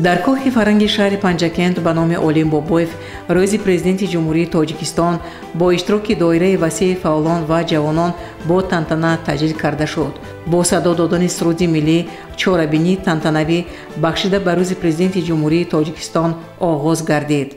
Дар кохи фарҳанги шаҳри Панҷакент ба номи Олим Бобоев рӯзи Президенти Ҷумҳурии Тоҷикистон бо иштироки доираи васеи фаъолон ва ҷавонон бо тантана таҷлил карда шуд. Бо садо додани суруди миллӣ чорабинии тантанавӣ бахшида ба рӯзи Президенти Ҷумҳурии Тоҷикистон оғоз гардид.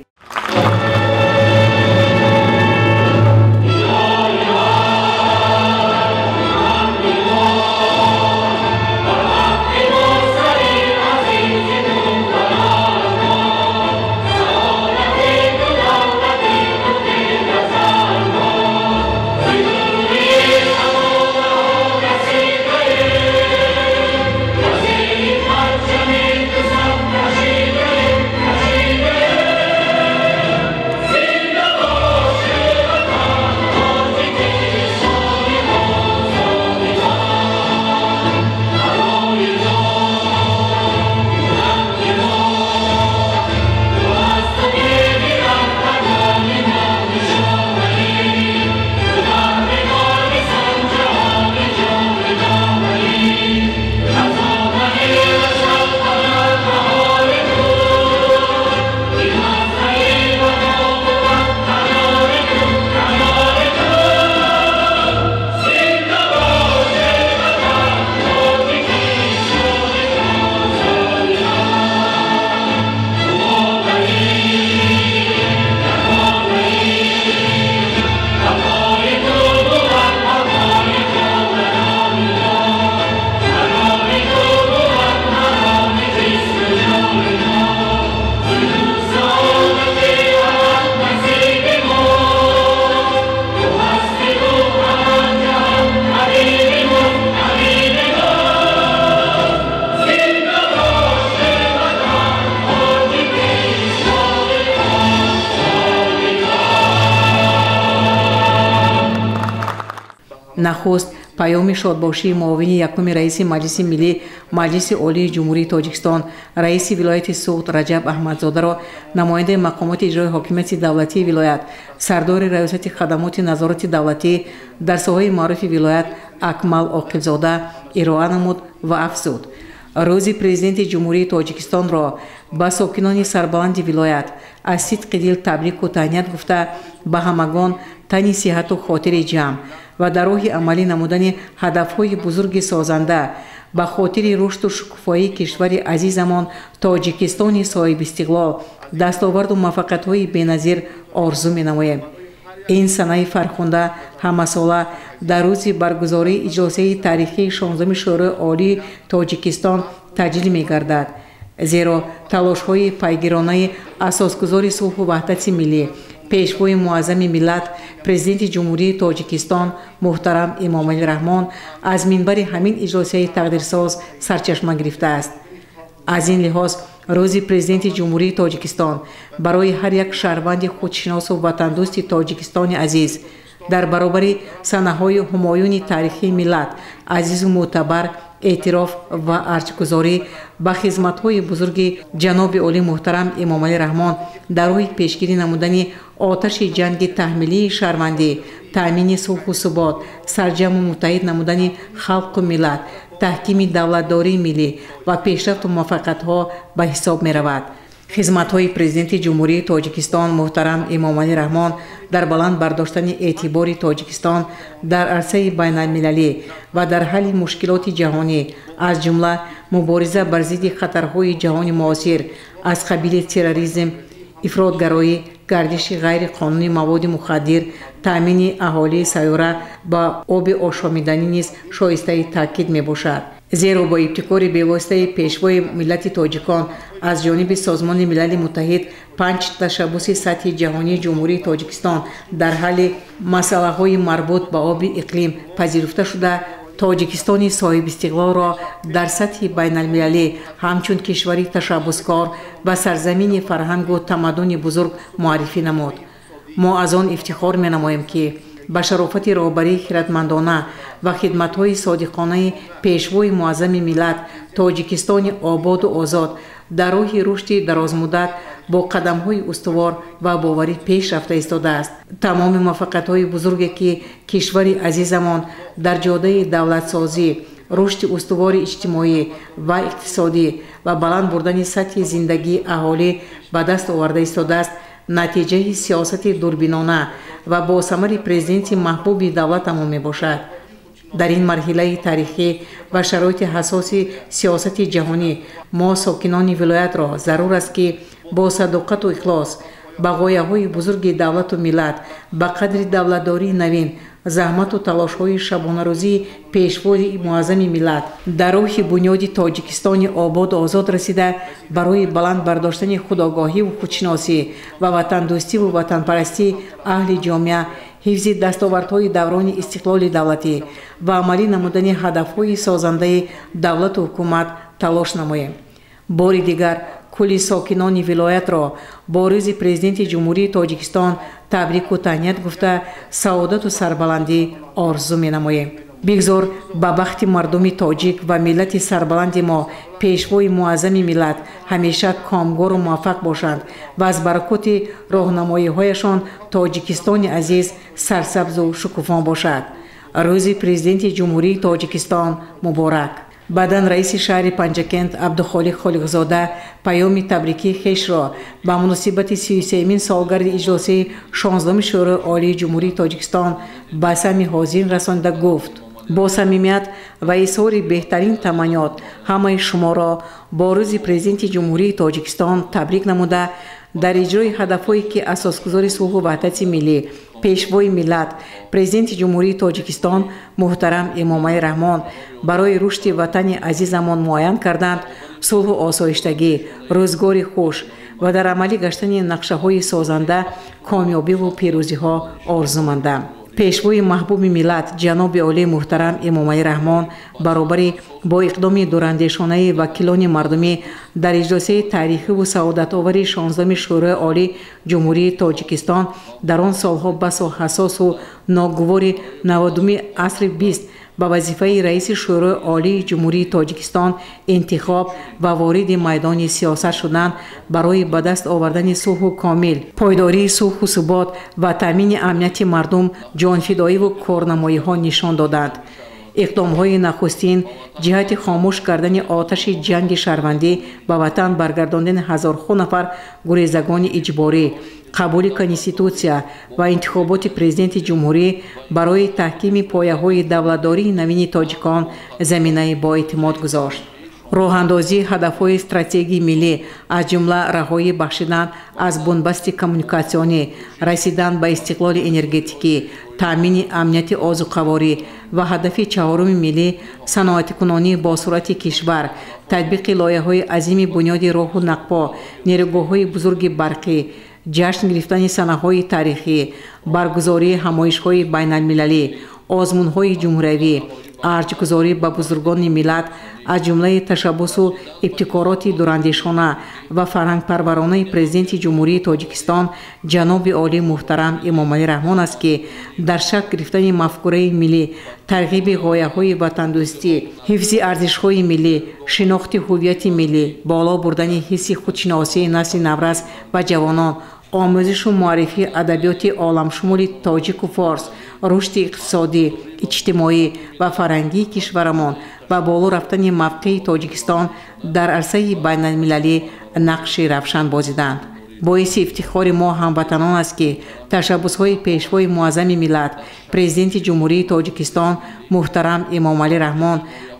Нахуст паёми шодбошии муовини якуми раиси Маҷлиси миллӣ Маҷлиси Олии Ҷумҳурии Тоҷикистон, раиси вилояти Суғд Раҷаб Аҳмадзодаро намояндаи мақомоти иҷрои ҳокимияти давлатии вилоят, сардори раёсати хадамоти назорати давлатӣ дар соҳаи маорифи вилоят Акмал Оқилзода ироа намуд ва афзуд: рӯзи Президенти Ҷумҳурии Тоҷикистонро ба сокинони сарбаланди вилоят аз сидқи дил табрику таҳният гуфта, ба ҳамагон тани сиҳату хотири ҷамъ ва дар роҳи амалӣ намудани ҳадафҳои бузурги созанда ба хотири рушду шукуфоии кишвари азизамон Тоҷикистони соҳибистиқлол дастоварду муваффақиятҳои беназир орзу менамоем. Ин санаи фархунда ҳамасола дар рӯзи баргузории иҷлосияи таърихии 16-уми Шӯрои Олии Тоҷикистон таҷлил мегардад, зеро талошҳои пайгиронаи асосгузори сулҳу ваҳдати миллӣ, пешвои муаззами миллат, Президенти Ҷумҳурии Тоҷикистон муҳтарам Эмомалӣ Раҳмон аз минбари ҳамин иҷлосияи тақдирсоз сарчашма гирифтааст. Аз ин лиҳоз рӯзи Президенти Ҷумҳурии Тоҷикистон барои ҳар як шаҳрванди худшиносу ватандӯсти Тоҷикистони азиз дар баробари санаҳои ҳумоюни таърихии миллат азизу мӯътабар эътироф ва арҷгузорӣ ба хизматҳои бузурги ҷаноби олӣ муҳтарам Эмомалӣ Раҳмон дар роҳи пешгирӣ намудани оташи ҷанги таҳмилии шаҳрвандӣ, таъмини сулҳу субот, сарҷаму муттаҳид намудани халқу миллат, таҳкими давлатдории миллӣ ва пешрафту муваффақиятҳо ба ҳисоб меравад. Хизматҳои Президенти Ҷумҳурии Тоҷикистон муҳтарам Эмомалӣ Раҳмон дар баланд бардоштани эътибори Тоҷикистон дар арсаи байналмилалӣ ва дар ҳалли мушкилоти ҷаҳонӣ, аз ҷумла мубориза бар зидди хатарҳои ҷаҳони муосир аз қабили терроризм, ифротгароӣ, гардиши ғайриқонунии маводи мухаддир, таъмини аҳолии сайёра ба оби ошомиданӣ низ шоистаи таъкид мебошад. Зеро бо ибтикори бевоситаи пешвои миллати тоҷикон аз ҷониби Созмони Милали Муттаҳид 5 ташаббуси сатҳи ҷаҳонии Ҷумҳурии Тоҷикистон дар ҳалли масъалаҳои марбут ба оби иқлим пазируфта шуда, Тоҷикистони соҳибистиқлолро дар сатҳи байналмилалӣ ҳамчун кишвари ташаббускор ба сарзамини фарҳангу тамаддуни бузург муаррифӣ намуд. Мо аз он ифтихор менамоем, ки ба шарофати роҳбарии хиратмандона ва хидматҳои содиқонаи пешвои муаззами миллат Тоҷикистони ободу озод дар роҳи рушди дарозмуддат бо қадамҳои устувор ва боварӣ пеш рафта истодааст. Тамоми муваффақиятҳои бузурге, ки кишвари азизамон дар ҷодаи давлатсозӣ Рушди устувори иҷтимоӣ ва иқтисодӣ ва баланд бурдани сатҳи зиндагии аҳолӣ ба даст оварда истодааст, натиҷаи сиёсати дурбинона ва босамари президенти маҳбуби давлатамон мебошад. Дар ин марҳилаи таърихӣ ва шароити ҳассоси сиёсати ҷаҳонӣ мо сокинони вилоятро зарур аст, ки бо садоқату ихлос ба ғояҳои бузурги давлату миллат, ба қадри давлатдории навин, заҳмату талошҳои шабонарӯзии пешвои муаззами миллат дар рӯҳи бунёди Тоҷикистони ободу озод расида, барои баланд бардоштани худогоҳиву худшиносӣ ва ватандӯстиву ватанпарастии аҳли ҷомеа, ҳифзи дастовардҳои даврони истиқлоли давлатӣ ва амалӣ намудани ҳадафҳои созандаи давлату ҳукумат талош намоем. Бори дигар кулли сокинони вилоятро бо рӯзи Президенти Ҷумҳурии Тоҷикистон табрику таҳният гуфта, саодату сарбаландӣ орзу менамоем. Бигзор ба бахти мардуми тоҷик ва миллати сарбаланди мо пешвои муаззами миллат ҳамеша комгору муваффақ бошанд ва аз баракоти роҳнамоиҳояшон Тоҷикистони азиз сарсабзу шукуфон бошад. Рӯзи Президенти Ҷумҳурии Тоҷикистон муборак! Баъдан раиси шаҳри Панҷакент Абдухолиқ Холиқзода паёми табрикии хешро ба муносибати 33-мин солгарди иҷлосияи 16-уми Шӯрои Олии Ҷумҳурии Тоҷикистон ба самъи ҳозирин расонида гуфт: бо самимият ва изҳори беҳтарин таманниёт ҳамаи шуморо бо рӯзи Президенти Ҷумҳурии Тоҷикистон табрик намуда, дар иҷрои ҳадафҳое ки асосгузори сулҳу ваҳдати миллӣ, пешвои миллат, Президенти Ҷумҳурии Тоҷикистон муҳтарам Эмомалӣ Раҳмон барои рушди ватани азизамон муайян карданд, сулҳу осоиштагӣ, рӯзгори хуш ва дар амалӣ гаштани нақшаҳои созанда комёбиву пирӯзиҳо орзумандам. Пешвои маҳбуби миллат ҷаноби олии муҳтарам Эмомалӣ Раҳмон баробари бо иқдоми дурандешонаи вакилони мардумӣ дар иҷлосияи таърихиву саодатовари 16-уми Шӯрои Олии Ҷумҳурии Тоҷикистон дар он солҳо басо ҳассосу ногувори 90-уми асри 20 ба вазифаи раиси Шӯрои Олии Ҷумҳурии Тоҷикистон интихоб ва вориди майдони сиёсат шуданд, барои ба даст овардани сулҳу комил, пойдории сулҳу субот ва таъмини амнияти мардум ҷонфидоиву корнамоиҳо нишон доданд. Иқдомҳои нахустин ҷиҳати хомӯш кардани оташи ҷанги шаҳрвандӣ, ба ватан баргардондани ҳазорҳо нафар гурезагони иҷборӣ, қабули конститутсия ва интихоботи президенти ҷумҳурӣ барои таҳкими пояҳои давлатдории навини тоҷикон заминаи боэътимод гузошт. Роҳандозии ҳадафҳои стратегии миллӣ, аз ҷумла раҳоӣ бахшидан аз бунбасти коммуникатсионӣ, расидан ба истиқлоли энергетикӣ, таъмини амнияти озуқаворӣ ва ҳадафи чаҳоруми миллӣ, саноатикунонии босуръати кишвар, татбиқи лоиҳаҳои азими бунёди роҳу нақбо, нерӯгоҳҳои бузурги барқӣ, ҷашн гирифтани санаҳои таърихӣ, баргузории ҳамоишҳои байналмилалӣ, озмунҳои ҷумҳуриявӣ, арҷгузорӣ ба бузургони миллат аз ҷумлаи ташаббусу ибтикороти дурандешона ва фарҳангпарваронаи Президенти Ҷумҳурии Тоҷикистон ҷаноби олии муҳтарам Эмомалӣ Раҳмон аст, ки дар шакл гирифтани мафкураи миллӣ, тарғиби ғояҳои ватандӯстӣ, ҳифзи арзишҳои миллӣ, шинохти ҳуввияти миллӣ, боло бурдани ҳисси худшиносии насли наврас ва ҷавонон, омӯзишу муаррифии адабиёти оламшумули тоҷику форс, рушди иқтисодӣ, иҷтимоӣ ва фарҳангии кишварамон ва боло рафтани мавқеи Тоҷикистон дар арсаи байналмилалӣ нақши равшан бозиданд. Боиси ифтихори мо ҳамватанон аст, ки ташаббусҳои пешвои муаззами миллат, Президенти Ҷумҳурии Тоҷикистон муҳтарам Эмомалӣ Раҳмон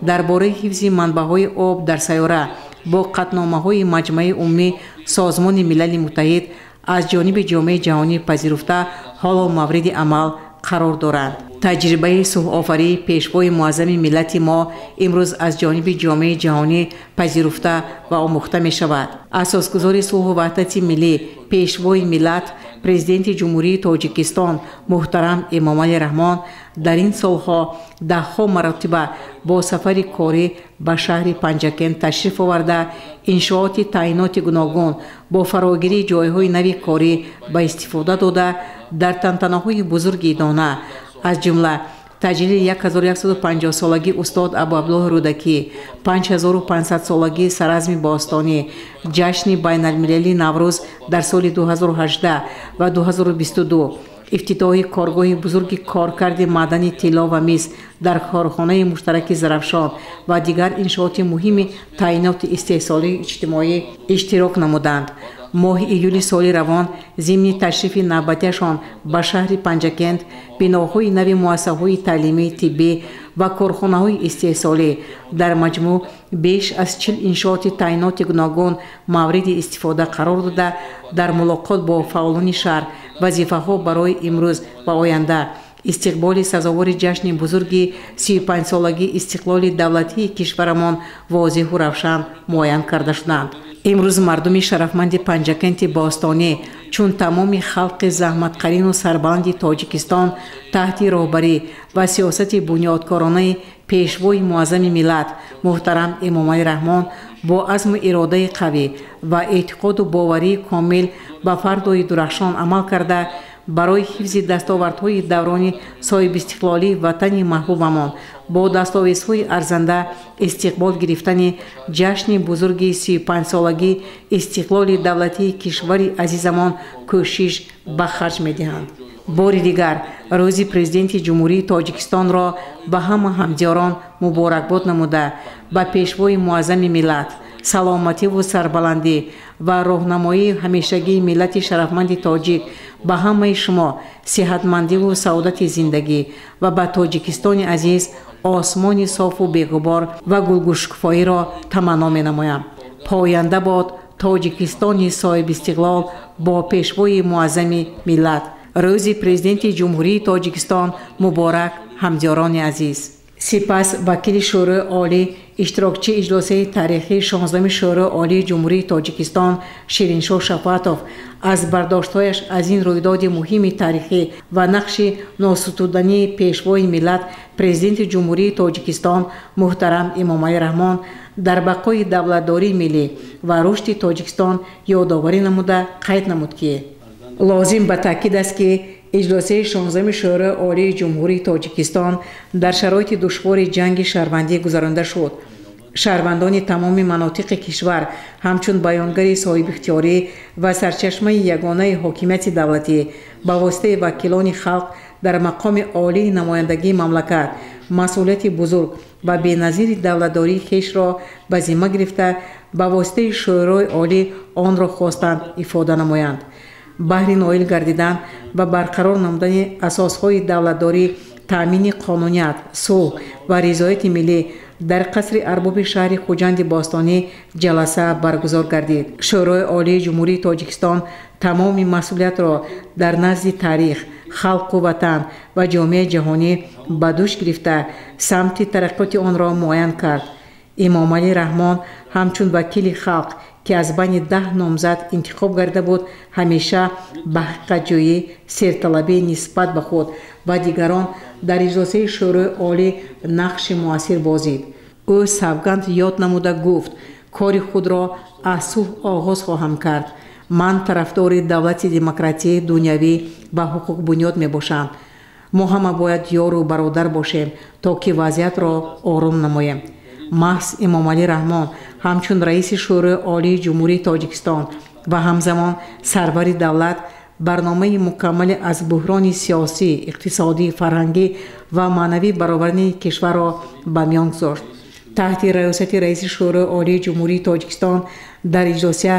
дар бораи ҳифзи манбаъҳои об дар сайёра бо қатъномаҳои Маҷмаи Умумии Созмони Милали Муттаҳид аз ҷониби ҷомеаи ҷаҳонӣ пазируфта, ҳоло мавриди амал қарор доранд. Таҷрибаи сулҳофарии пешвои муаззами миллати мо имрӯз аз ҷониби ҷомеаи ҷаҳонӣ пазируфта ва омӯхта мешавад. Асосгузори сулҳу ваҳдати миллӣ, пешвои миллат, Президенти Ҷумҳурии Тоҷикистон муҳтарам Эмомалӣ Раҳмон дар ин солҳо даҳҳо маротиба бо сафари корӣ ба шаҳри Панҷакент ташриф оварда, иншооти таъиноти гуногун бо фарогирии ҷойҳои нави корӣ ба истифода дода, дар тантанаҳои бузурги идона, аз ҷумла таҷлили 1150-солагии устод Абуабдуллоҳи Рӯдакӣ, 5500-солагии Саразми бостонӣ, ҷашни байналмилалии Наврӯз дар соли 2018 ва 2022, Ифтитоҳи коргоҳи бузурги коркарди маъдани тилло ва мис дар корхонаи муштараки Зарафшон ва дигар иншооти муҳими таъиноти истеҳсолии иҷтимоӣ иштирок намуданд. Моҳи июли соли равон зимни ташрифи навбатиашон ба шаҳри Панҷакент биноҳои нави муассисаҳои таълимии тиббӣ ва корхонаҳои истеҳсолӣ, дар маҷмӯъ беш аз 40 иншооти таъиноти гуногун мавриди истифода қарор дода, дар мулоқот бо фаъолони шаҳр вазифаҳо барои имрӯз ва оянда, истиқболи сазовори ҷашни бузурги 35-солагии истиқлоли давлатии кишварамон возеҳу равшан муайян карда шуданд. Имрӯз мардуми шарафманди Панҷакенти бостонӣ, чун тамоми халқи заҳматқарину сарбаланди Тоҷикистон, таҳти роҳбарӣ ва сиёсати бунёдкоронаи пешвои муаззами миллат муҳтарам Эмомалӣ Раҳмон бо азму иродаи қавӣ ва эътиқоду боварии комил ба фардои дурахшон амал карда, барои ҳифзи дастовардҳои даврони соҳибистиқлолии ватани маҳбубамон бо дастовезҳои арзанда истиқбол гирифтани ҷашни бузурги 35-солагии истиқлоли давлатии кишвари азизамон кӯшиш ба харҷ медиҳанд. Бори дигар рӯзи Президенти Ҷумҳурии Тоҷикистонро ба ҳама ҳамдиёрон муборакбод намуда, ба пешвои муаззами миллат саломативу сарбаландӣ ва роҳнамоии ҳамешагии миллати шарафманди тоҷик, ба ҳамаи шумо сиҳатмандиву саодати зиндагӣ ва ба Тоҷикистони азиз осмони софу бегубор ва гулгушкуфоиро таманно менамоям. Поянда бод Тоҷикистони соҳибистиқлол бо пешвои муаззами миллат. Рӯзи Президенти Ҷумҳурии Тоҷикистон муборак, ҳамдиёрони азиз. Сипас вакили Шӯрои Олӣ, иштирокчии иҷлосияи таърихии 16-ми Шӯрои Олии Ҷумҳурии Тоҷикистон Шириншоҳ Шафоатов аз бардоштҳояш аз ин рӯйдоди муҳими таърихӣ ва нақши носутудании пешвои миллат Президенти Ҷумҳурии Тоҷикистон муҳтарам Эмомалӣ Раҳмон дар бақои давлатдории миллӣ ва рушди Тоҷикистон ёдоварӣ намуда, қайд намуд, ки лозим ба таъкид аст, ки иҷлосияи 16-ми Шӯрои Олии Ҷумҳурии Тоҷикистон дар шароити душвори ҷанги шаҳрвандӣ гузаронида шуд. Шаҳрвандони тамоми манотиқи кишвар ҳамчун баёнгари соҳибихтиёрӣ ва сарчашмаи ягонаи ҳокимияти давлатӣ ба воситаи вакилони халқ дар мақоми олии намояндагии мамлакат масъулияти бузург ва беназири давлатдории хешро ба зимма гирифта, ба воситаи Шӯрои Олӣ онро хостанд ифода намоянд. Баҳри ноил гардидан ба барқарор намудани асосҳои давлатдорӣ, таъмини қонуният, сулҳ ва ризояти миллӣ дар қасри арбоби шаҳри Хуҷанди бостонӣ ҷаласа баргузор гардид. Шӯрои Олии Ҷумҳурии Тоҷикистон тамоми масъулиятро дар назди таърих, халқу ватан ва ҷомеаи ҷаҳонӣ ба дӯш гирифта, самти тараққиёти онро муайян кард. Эмомалӣ Раҳмон ҳамчун вакили халқ, ки аз байни 10 номзад интихоб гардида буд, ҳамеша ба ҳақиқатҷӯӣ, серталабӣ нисбат ба худ ва дигарон дар иҷлосияи Шӯрои Олӣ нақши муассир бозид. Ӯ савганд ёд намуда гуфт: кори худро аз сулҳ оғоз хоҳам кард. Ман тарафдори давлати демократӣ, дунявӣ ва ҳуқуқбунёд мебошам. Мо ҳама бояд ёру бародар бошем, то ки вазъиятро ором намоем. Маҳз Эмомалӣ Раҳмон ҳамчун раиси Шӯрои Олии Ҷумҳурии Тоҷикистон ва ҳамзамон сарвари давлат барномаи мукаммале аз буҳрони сиёсӣ, иқтисодӣ, фарҳангӣ ва маънавӣ баровардани кишварро ба миён гузошт. Таҳти раёсати раиси Шӯрои Олии Ҷумҳурии Тоҷикистон дар иҷлосия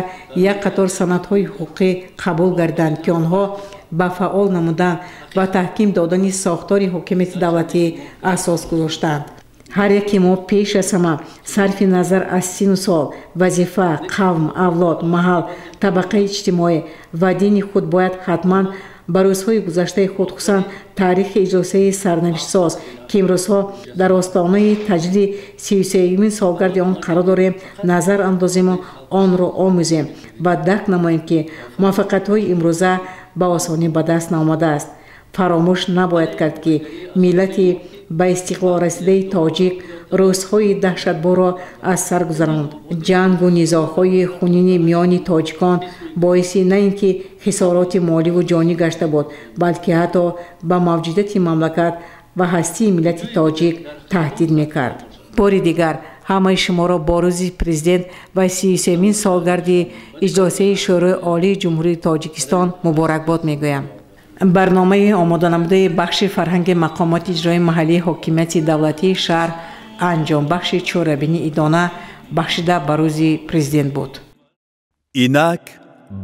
як қатор санадҳои ҳуқуқӣ қабул гардиданд, ки онҳо ба фаъол намудан ва таҳким додани сохтори ҳокимияти давлатӣ асос гузоштанд. Ҳар яке мо пеш аз ҳама, сарфи назар аз сину сол, вазифа, қавм, авлод, маҳал, табақаи иҷтимоӣ ва дини худ бояд ҳатман ба рӯзҳои гузаштаи худ, хусусан таърихи иҷлосияи сарнавиштсоз, ки имрӯзҳо дар остонаи таҷлили 33-юмин солгарди он қарор дорем, назар андозему онро омӯзем ва дарк намоем, ки муваффақиятҳои имрӯза ба осонӣ ба даст наомадааст. Фаромӯш набояд кард, ки миллати ба истиқлол расидаи тоҷик рӯзҳои даҳшатборро аз сар гузаронд. Ҷангу низоъҳои хунини миёни тоҷикон боиси на ин ки хисороти моливу ҷонӣ гашта буд, балки ҳатто ба мавҷудияти мамлакат ва ҳастии миллати тоҷик таҳдид мекард. Бори дигар ҳамаи шуморо бо рӯзи Президент ва 33-мин солгарди иҷлосияи Шӯрои Олии Ҷумҳурии Тоҷикистон муборакбод мегӯям. Барномаи омоданамудаи бахши фарҳанги мақомоти иҷрои маҳаллии ҳокимияти давлатии шаҳр анҷомбахши чорабинии идона бахшида ба рӯзи президент буд. Инак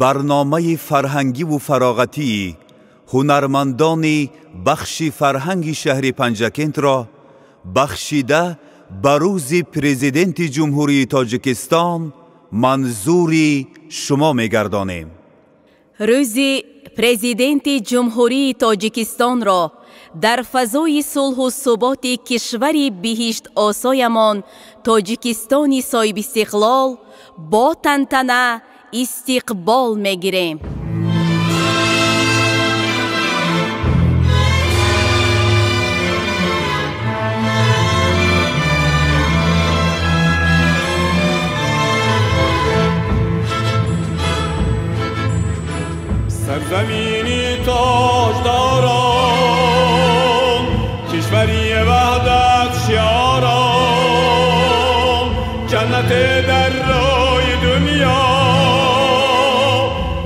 барномаи фарҳангиву фароғатии ҳунармандони бахши фарҳанги шаҳри Панҷакентро бахшида ба рӯзи президенти Ҷумҳурии Тоҷикистон манзури шумо мегардонем. Рӯзи президенти Ҷумҳурии Тоҷикистонро дар фазои сулҳу суботи кишвари биҳиштосоямон Тоҷикистони соҳибистиқлол бо тантана истиқбол мегирем. سرزمینی تاجداران، کشوری وحدت شعاران، جنت در رای دنیا،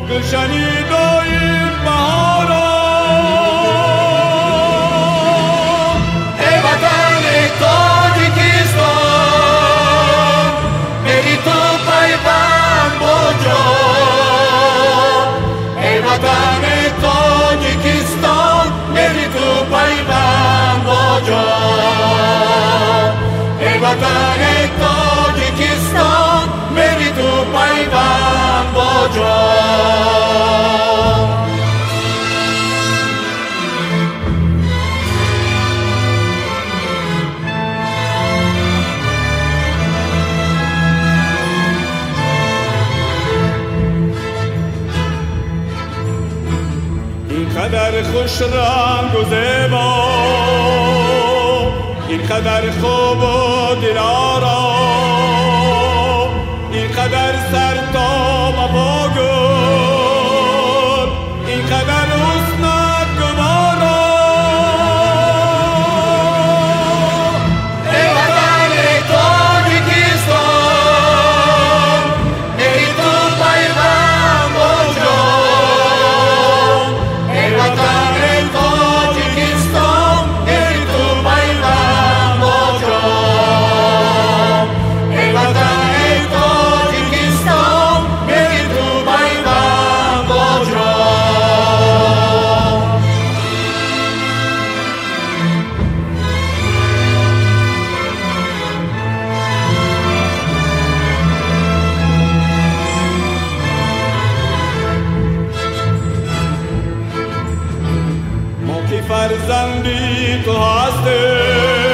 گلشنی دایم بهاران. ای وطن تاجیکستان، بری تو پیوند با جان. ای وطن تاجیکستان، بری تو پیوند با جان. ای وطن تاجیکستان، بری تو پیوند با جان. اینقدر خوش رنگ و زیبا، اینقدر خوب و دلارام، اینقدر سر تا پا گل، اینقدر حسنت گوارا. ای وطن تاجیکستان، ای تو پیوند با جان. ای وطن تاجیکستان، ای تو پیوند با جان. ای وطن تاجیکستان، ای تو پیوند با جان. ما که فرزندی تو هستیم،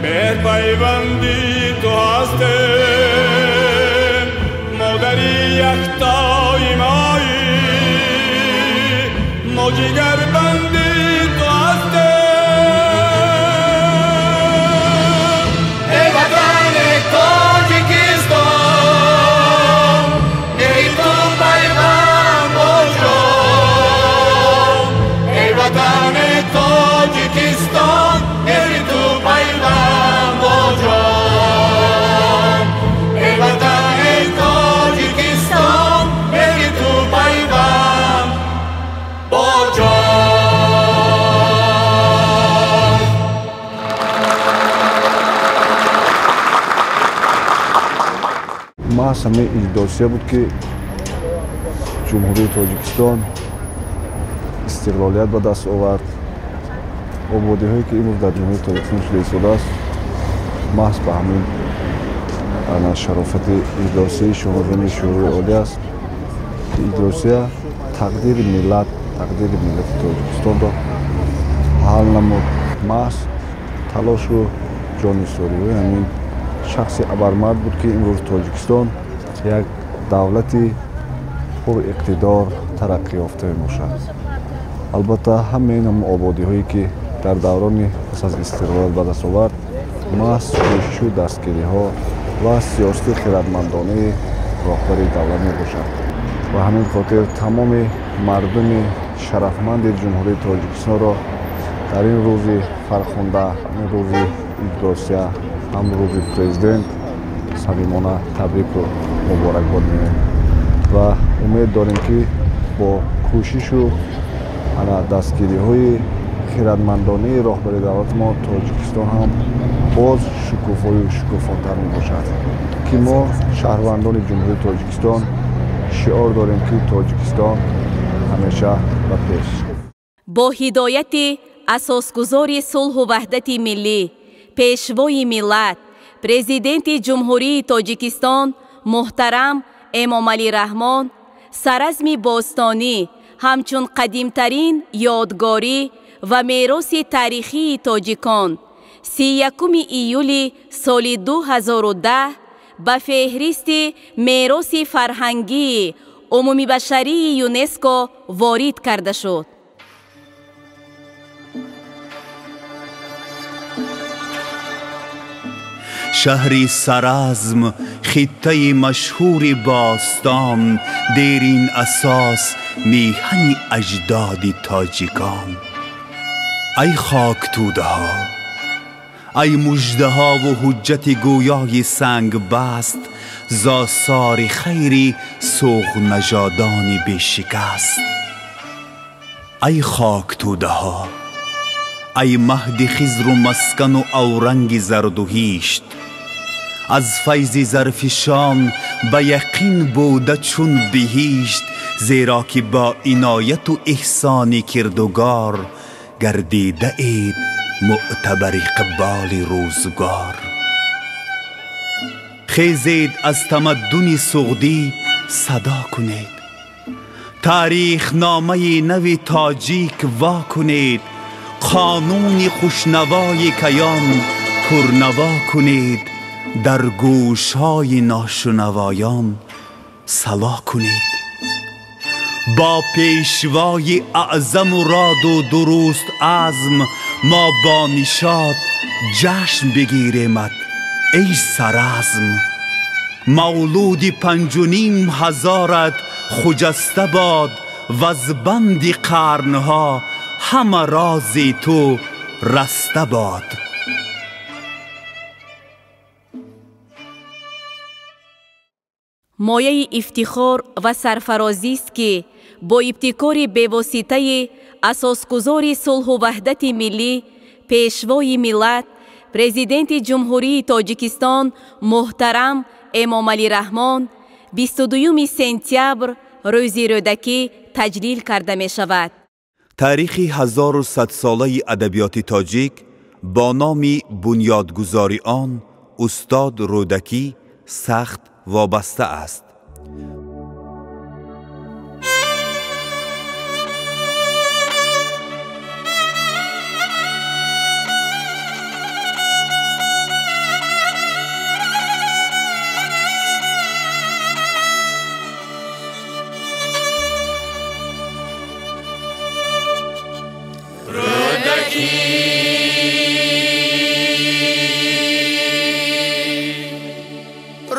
مهر پیوندی تو هستیم، مادری یکتای مایی، ما جگر بندی تو هستیم. ای وطن تاجیکستان، ای تو پیوند با جان. ای وطن تاجیکستان، ای تو پیوند با جان. ای وطن تاجیکستان، ای تو پیوند با جان. Маҳз ҳамин иҷлосия буд, ки Ҷумҳурии Тоҷикистон истиқлолият ба даст овард. Ободиҳое, ки имрӯз дар Ҷумҳурии Тоҷикистон шуда истодааст, маҳз ба ҳамин шарофати иҷлосияи шоҳони Шӯрои Олӣ аст, ки иҷлосия тақдири миллат, тақдири миллати Тоҷикистонро ҳал намуд. Маҳз талошу ҷонисориҳои ҳамин шахси абармард буд, ки имрӯз Тоҷикистон як давлати пуриқтидор, тараққиёфта мебошад. Албатта, ҳамаи ин ободиҳое, ки дар даврони пас аз истиқлолият ба даст овард, маҳз кӯшишу дастгириҳо ва сиёсати хирадмандонаи роҳбари давлат мебошад. Ба ҳамин хотир тамоми мардуми шарафманди Ҷумҳурии Тоҷикистонро дар ин рӯзи фархунда, ин рӯзи иҷлосия, ҳам рӯзи президент самимона табрику муборакбод мегӯем ва умед дорем, ки бо кӯшишу Ана дастгириҳои хирадмандонаи роҳбари давлати мо Тоҷикистон ҳам боз шукуфою шукуфотар мебошад, ки мо шаҳрвандони Ҷумҳурии Тоҷикистон шиор дорем, ки Тоҷикистон ҳамеша ба пеш. Бо ҳидояти асосгузори сулҳу ваҳдати миллӣ, пешвои миллат, Президенти Ҷумҳурии Тоҷикистон муҳтарам Эмомалӣ Раҳмон, Саразми бостонӣ ҳамчун қадимтарин ёдгорӣ ва мероси таърихии тоҷикон 31 июли соли 2010 ба феҳристи мероси фарҳангии умумибашарии ЮНЕСКО ворид карда шуд. Шаҳри Саразм, хиттаи машҳури бостон, дерин асос меҳани аҷдоди тоҷикон. Ай хоктӯдаҳо, ай муждаҳову ҳуҷҷати гӯёи сангбаст, зосори хайри суғнажодони бешикаст. Ай хоктӯдаҳо, ай маҳди хизру маскану авранги зардуҳишт, аз файзи зарфишон ба яқин буда чун биҳишт, зеро ки бо инояту эҳсони кирдугор гардидаед мӯътабари иқболи рӯзгор. Хезед аз тамаддуни суғдӣ садо кунед, таърихномаи нави тоҷик во кунед, қонуни хушнавои каён пурнаво кунед, дар гӯшҳои ношунавоён сало кунед. Бо пешвои аъзаму роду дуруст азм мо бо нишод ҷашн бигиремад, эй Саразм. Мавлуди 5,5 ҳазорат хуҷаста бод, ваз банди қарнҳо ҳама рози ту раста бод. Мояи ифтихор ва сарфарозист, ки бо ибтикори бевоситаи асосгузори сулҳу ваҳдати миллӣ, пешвои миллат, Президенти Ҷумҳурии Тоҷикистон муҳтарам Эмомалӣ Раҳмон 22 сентябр рӯзи Рӯдакӣ таҷлил карда мешавад. Таърихи 1100-солаи адабиёти тоҷик бо номи бунёдгузори он устод Рӯдакӣ сахт вобаста аст.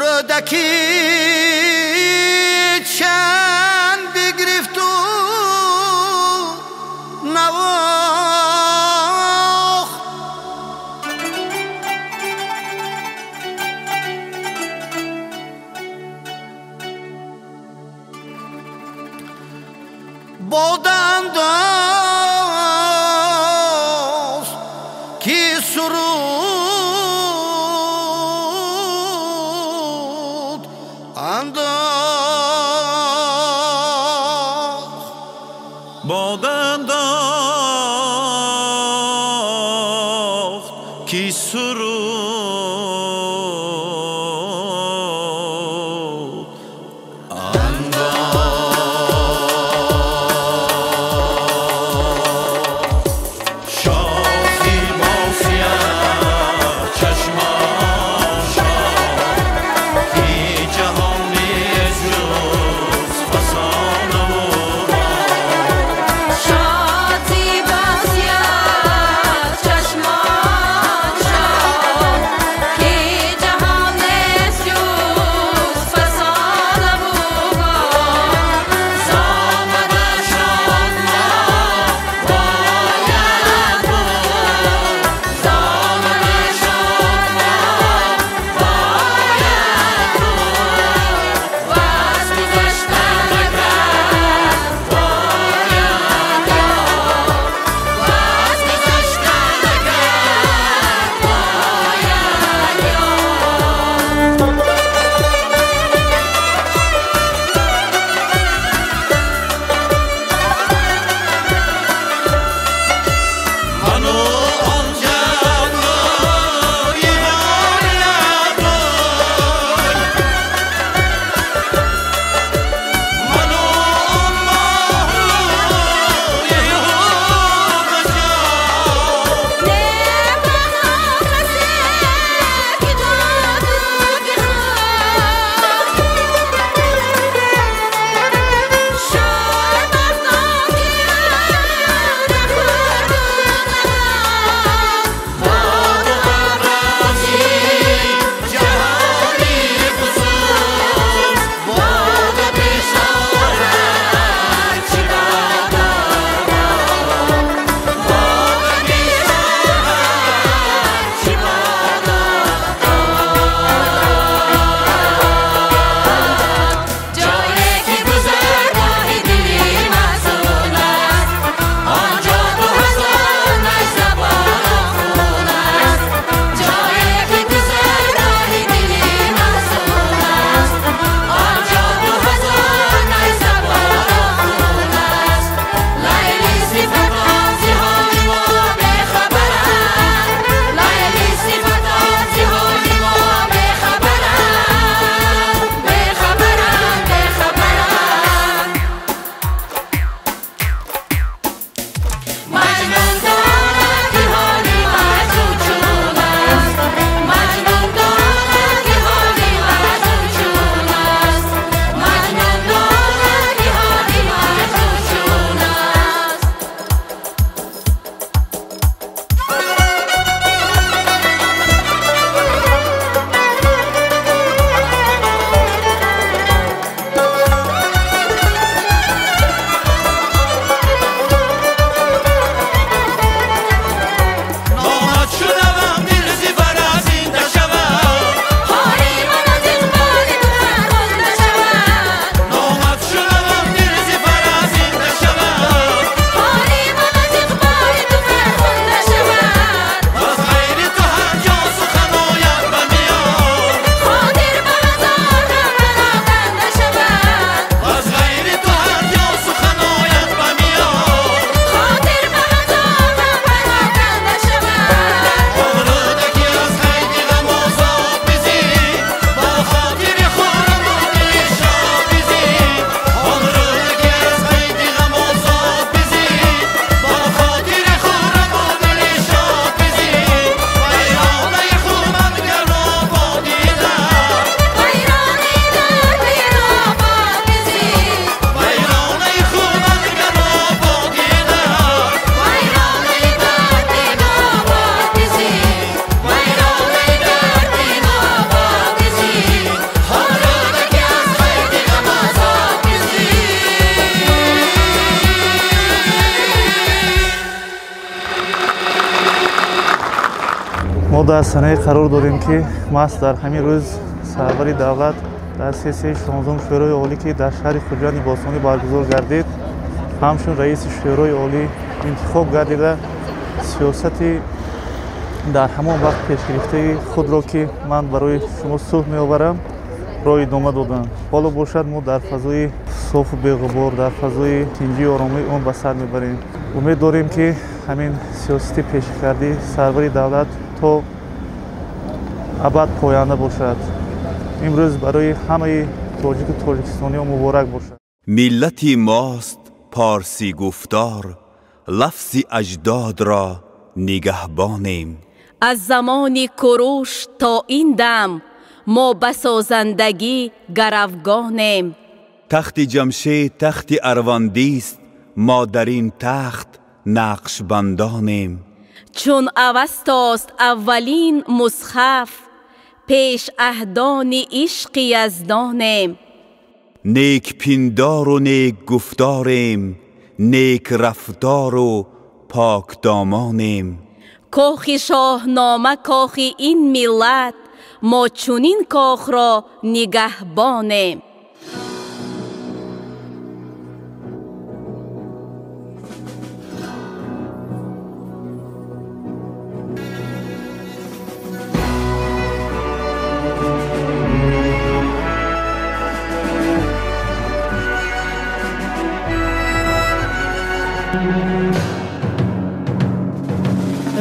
Рӯдакӣ чанд бигирифту навохт, бодандост ки суруд андохт, бодандохт ки суруд андохт. Шохи босия чашмон шод, ки ҷаҳон нест ҷуз фасонаву бод. Мо дар санае қарор дорем, ки маҳз дар ҳамин рӯз сарвари давлат дар сессияи 16-уми Шӯрои Олӣ, ки дар шаҳри Хуҷанди бостонӣ баргузор гардид, ҳамчун раиси Шӯрои Олӣ интихоб гардида, сиёсати дар ҳамон вақт пешгирифтаи худро, ки ман барои шумо сулҳ меоварам, ро идома доданд. Ҳоло бошад, мо дар фазои софу беғубор, дар фазои тинҷию оромии он ба сар мебарем. Умед дорем, ки ҳамин сиёсати пешкардии сарвари давлат то абад поянда бошад. Имрӯз барои ҳамаи тоҷику тоҷикистониҳо муборак бошад. Миллати мост порсӣ гуфтор, лафзи аҷдодро нигаҳбонем. Аз замони Куруш то ин дам мо ба созандагӣ гаравгонем. Тахти Ҷамшед тахти Арвандист, мо дар ин тахт нақшбандонем. Чун Авастост аввалин мусҳаф, пеш аҳдони ишқи яздонем. Нек пиндору нек гуфторем, нек рафтору покдомонем. Кохи Шоҳнома кохи ин миллат, мо чунин кохро нигаҳбонем.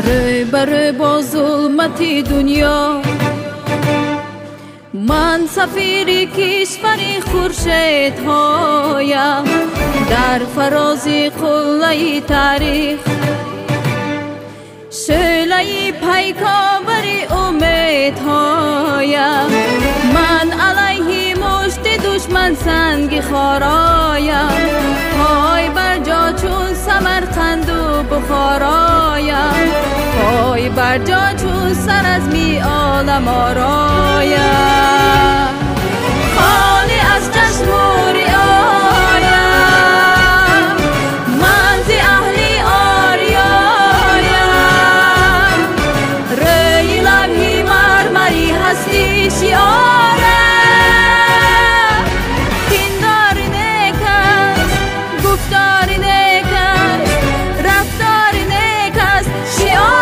Рӯ ба рӯ бо зулмати дунё, ман сафири кишвари хуршедҳоям. Дар фарози қуллаи таърих, шӯълаи пайковари умедҳоям. Ман алайҳи мушти душман санги хороям, пой барҷо чун Самарқанду Бухороям, пой барҷо чун саразми олам ороям. Холӣ аз чашму риоям, ман зи аҳли ориёям. Рӯи лавҳи мармари ҳастӣ шиорам. Пиндори нек аст, гуфтори нек аст, рафтори нек аст шиорам.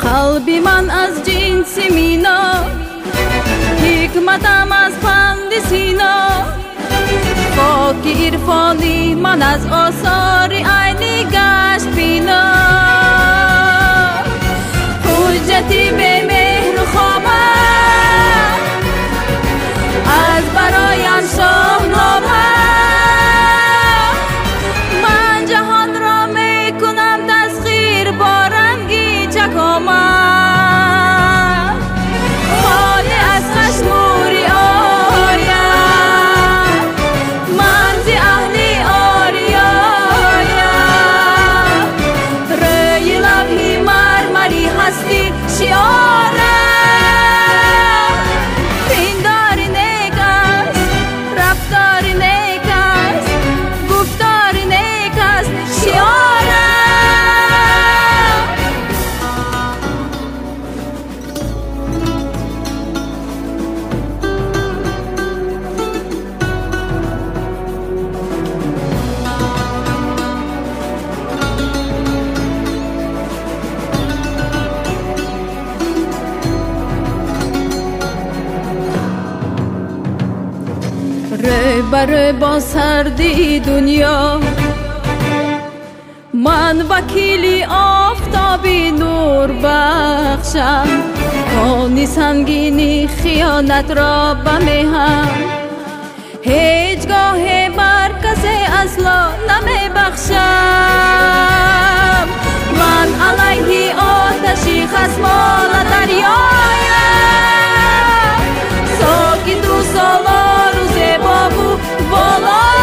Қалби ман аз ҷинси мино, ҳикматам аз панди Сино, хоки ирфони ман аз осори айни гашт бино. Ҳуҷҷати бемеҳру хома аз бароям Шоҳнома. Ман ҷаҳонро мекунам тасхир бо ранги чакома. Холӣ аз хашму риоям, ман зи аҳли ориёям. Рӯи лавҳи мармари ҳастӣ шиорам. Пиндори нек аст, рафтори нек аст, гуфтори нек аст шиорам. Рӯ ба рӯ бо сардии дунё, ман вакили офтоби нурбахшам. Кони сангини хиёнатро ба меҳам ҳеҷ гоҳе бар касе асло намебахшам. Ман алайҳи оташи хасмона дарёям, сокиту солору зебову волоям.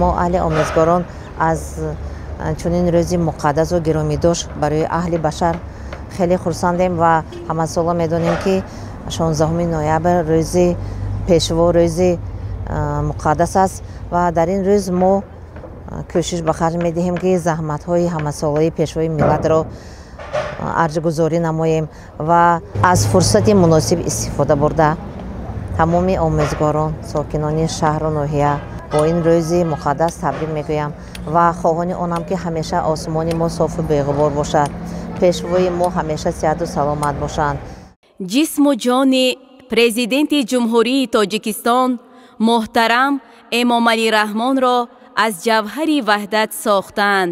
Мо аҳли омӯзгорон аз чунин рӯзи муқаддасу гиромидошт барои аҳли башар хеле хурсандем ва ҳамасола медонем, ки 16 ноябр рӯзи пешво, рӯзи муқаддас аст ва дар ин рӯз мо кӯшиш ба харҷ медиҳем, ки заҳматҳои ҳамасолаи пешвои миллатро арҷгузорӣ намоем ва аз фурсати муносиб истифода бурда тамоми омӯзгорон, сокинони шаҳру ноҳия бо ин рӯзи муқаддас табрик мегӯям ва хоҳони онам, ки ҳамеша осмони мо софу беғубор бошад, пешвои мо ҳамеша сиҳату саломат бошанд. Ҷисму ҷони Президенти Ҷумҳурии Тоҷикистон муҳтарам Эмомалӣ Раҳмонро аз ҷавҳари ваҳдат сохтанд.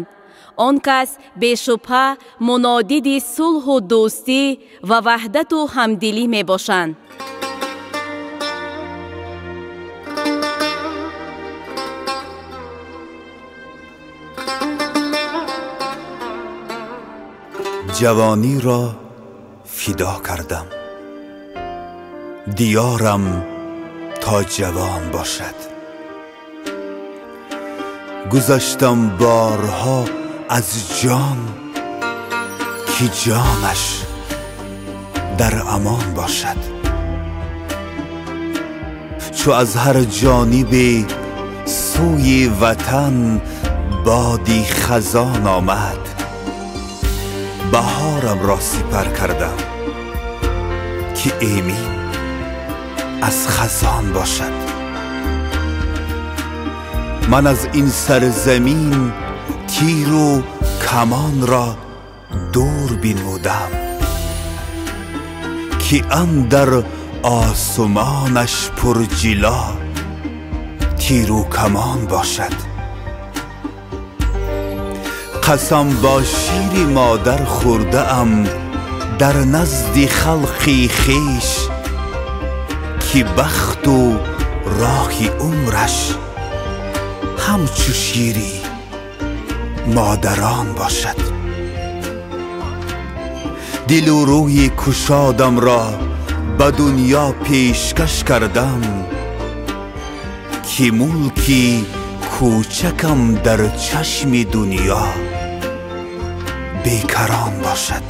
Он кас бешубҳа мунодиди сулҳу дӯстӣ ва ваҳдату ҳамдилӣ мебошанд. Ҷавонӣ ро фидо кардам, диёрам то ҷавон бошад. Гузаштам борҳо аз ҷон, ки ҷонаш дар амон бошад. Чу аз ҳар ҷонибе сӯи ватан боди хазон омад, баҳорам ро сипар кардам, ки эмин аз хазон бошад. Ман аз ин сарзамин тиру камон ро дур бинмудам, ки андар осмонаш пурҷило тиру камон бошад. Қасам бо шири модар хӯрдаам дар назди халқи хеш, ки бахту роҳи умраш ҳамчу шири модарон бошад. Дилу рӯи кушодам ро ба дунё пешкаш кардам, ки мулки кӯчакам дар чашми дунё бекарон бошад.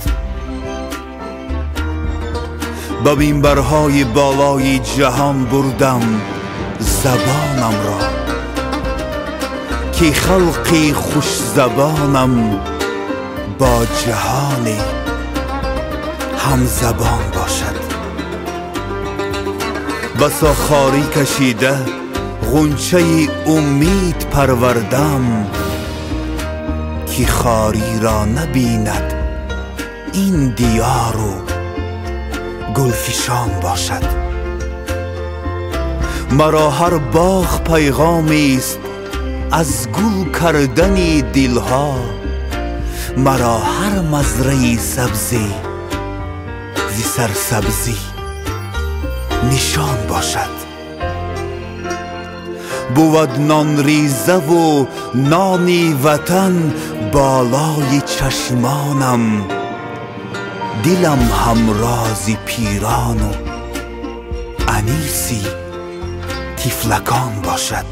Ба минбарҳои болои ҷаҳон бурдам забонам ро, ки халқи хушзабонам бо ҷаҳоне ҳамзабон бошад. Басо хорӣ кашида ғунчаи умид парвардам, ки хорӣ ро набинад ин диёру гулфишон бошад. Маро ҳар боғ пайғомест аз гул кардани дилҳо, маро ҳар мазраи сабзе зи сарсабзӣ нишон бошад. Бувад нонрезаву нони ватан болои чашмонам, дилам ҳамрози пирону аниси тифлакон бошад.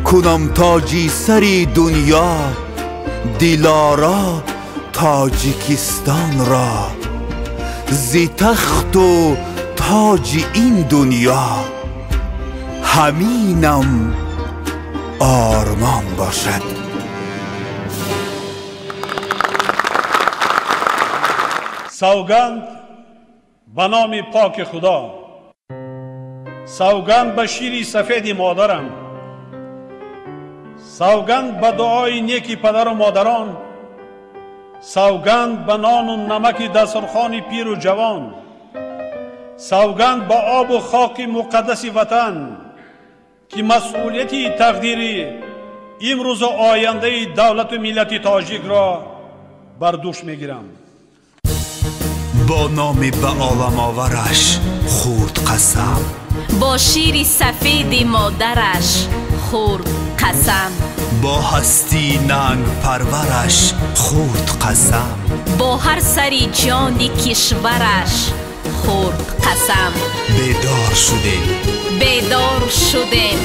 Кунам тоҷи сари дунё дилоро Тоҷикистонро, зи тахту тоҷи ин дунё ҳаминам ормон бошад. Савганд ба номи поки Худо, савганд ба шири сафеди модарам, савганд ба дуои неки падару модарон, савганд ба нону намаки дастурхони пиру ҷавон, савганд ба обу хоки муқаддаси ватан, ки масъулияти тақдири имрӯзу ояндаи давлату миллати тоҷикро бар дӯш мегирам. Бо номи ба оламовараш хурд қасам, бо шири сафеди модараш хурд қасам, бо ҳастии нангпарвараш хурд қасам, бо ҳар сари ҷони кишвараш хурд қасам. Бедор шудем, бедор шудем,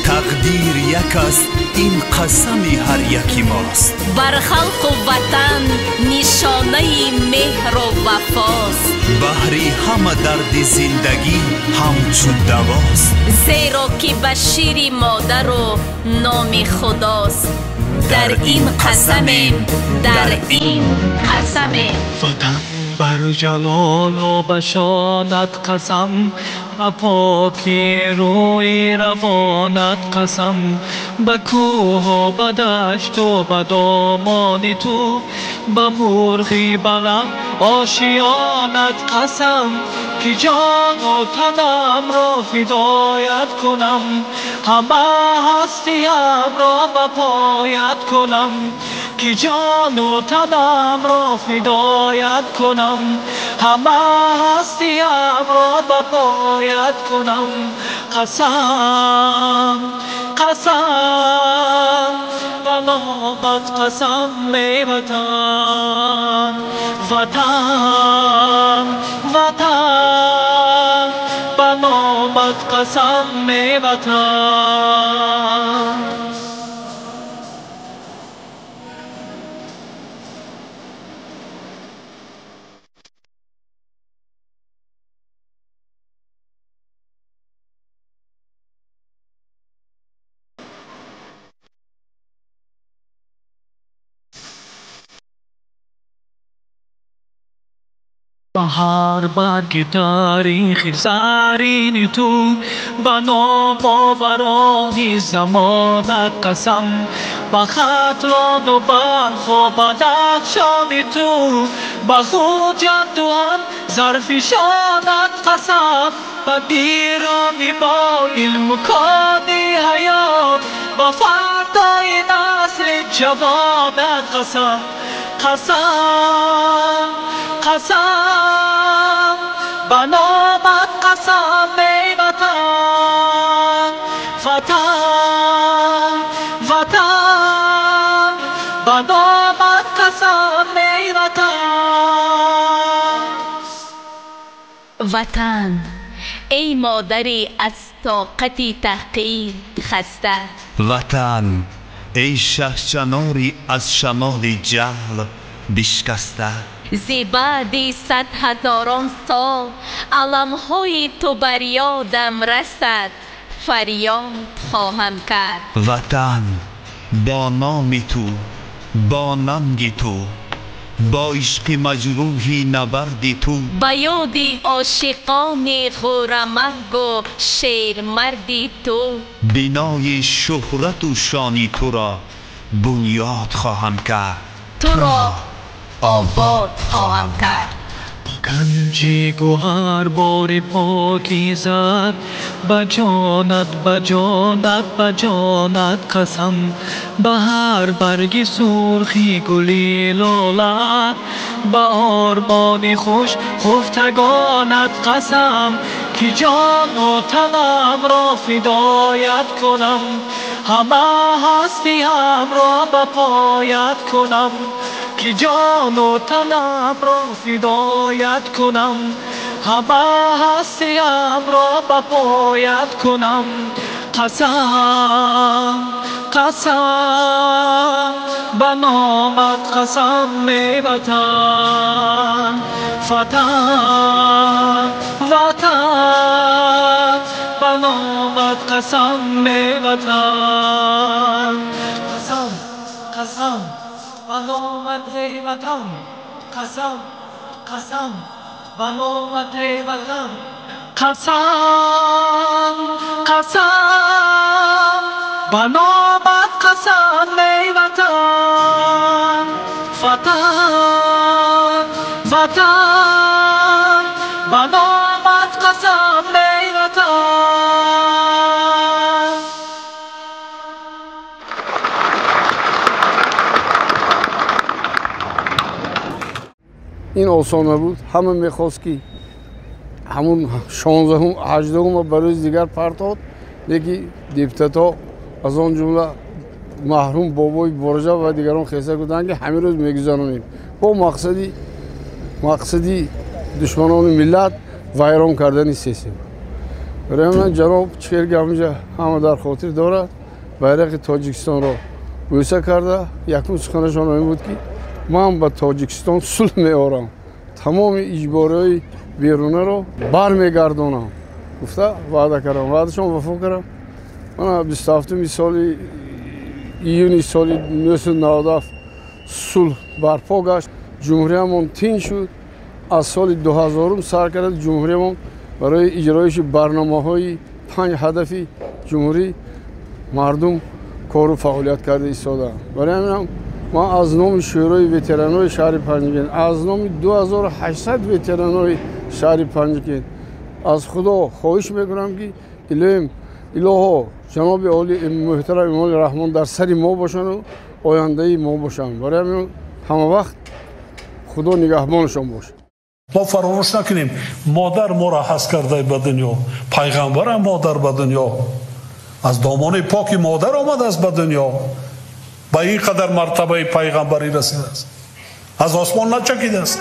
тақдир Тақдир як аст, ин қасами ҳар яки мост. Бар халқу ватан нишонаи меҳру вафост. Баҳри ҳама дарди зиндагӣ ҳамчун давост. Зеро ки ба шири модару номи худост. Дар ин қасамем, дар ин қасамем. Ватан бар ҷалолу ба шонат қасам, ба поки рӯи равонат қасам, ба кӯҳу ба дашту ба домони ту, ба мурғи баланд ошиёнат қасам, ки ҷону танамро фидоят кунам, ҳама ҳастиямро ба поят кунам, ки ҷону танамро фидоят кунам, ҳама ҳастиямро ба поят кунам. Қасам, қасам, ба номат қасам, эй ватан, ватан, ватан, ба номат қасам, эй ватан. Ба ҳар барги таърихи зарини ту, ба номоварони замонат қасам, ба Хатлону Балху Бадахшони ту, ба Хуҷанду ҳам зарфишонат қасам, ба пирони бо илму кони ҳаёт, ба фардои насли ҷавонат қасам. Қасам, қасам, ба номат қасам, эй ватан, ватан, ватан, ба номат қасам, эй ватан. Ватан, эй модари аз тоқати таҳқир хаста. Ватан, эй шаҳчанори аз шамоли ҷаҳл бишкаста. Зи баъди сад ҳазорон сол аламҳои ту бар ёдам расад, фарёд хоҳам кард. Ватан, бо номи ту, бо нанги ту, бо ишқи маҷрӯҳи набарди ту, ба ёди ошиқони ғурамаргу шермарди ту, бинои шӯҳрату шони туро бунёд хоҳам кард, туро обод хоҳам кард. Ганҷи гӯҳар бори покизат, ба ҷонат, ба ҷонат, ба ҷонат қасам, ба ҳар барги сурхи гули лолат, ба ормони хуш хуфтагонат қасам, ки ҷону танамро фидоят кунам, ҳама ҳастиямро ба поят кунам, ки ҷону танамро фидоят кунам, ҳама ҳастиямро ба поят кунам. Қасам, қасам, ба номат қасам, эй ватан, ватан, ватан, ба номат қасам, эй ватан. Қасам, қасам, ба номат эй ватан, қасам, қасам, ба номат эй ватан. Қасам, қасам, ба номат қасам, эй ватан, ватан, ватан, ба номат қасам, эй ватан. Ин осон набуд. Ҳама мехост ки ҳамун 16-ум 18-ум ба рӯзи дигар партод, лекин депутатҳо аз он ҷумла маҳрум бобои Борҷа ва дигарон хеса гуфтанд ки ҳамин рӯз мегузаронем бо мақсади душманони миллат вайрон кардани сессия. Барои ман ҷаноб чӣ ҳаминҷа ҳама дар хотир дорад. байрақи Тоҷикистонро бӯса карда, якум суханашон ин буд, ки ман ба Тоҷикистон сулҳ меорам, тамоми иҷбориҳои берунаро бармегардонам гуфта ваъда кардам. Ваъдашон вафо кардам. Мана 27 соли июни соли 1997 сулҳ барпо гашт, ҷумҳуриямон тинч шуд. Аз соли 2000 сар карда ҷумҳуриямон барои иҷроиши барномаҳои 5 ҳадафи ҷумҳурӣ мардум кору фаъолият карда истодаанд. Барои ҳаминам ман аз номи Шӯрои ветеранои шаҳри Панҷакент, аз номи 2800 ветеранои шаҳри Панҷакент аз Худо хоҳиш мекунам, ки илоҳо ҷаноби оли муҳтарам Эмомалӣ Раҳмон дар сари мо бошанд ва ояндаи мо бошанд. Барои ҳамин ҳама вақт Худо нигаҳбонашон бошад. Мо фаромӯш накунем, модар моро ҳаст карда ба дунё, пайғамбарам модар ба дунё, аз домони поки модар омадааст ба дунё, ба ин қадар мартабаи пайғамбарӣ расидааст, аз осмон начакидааст.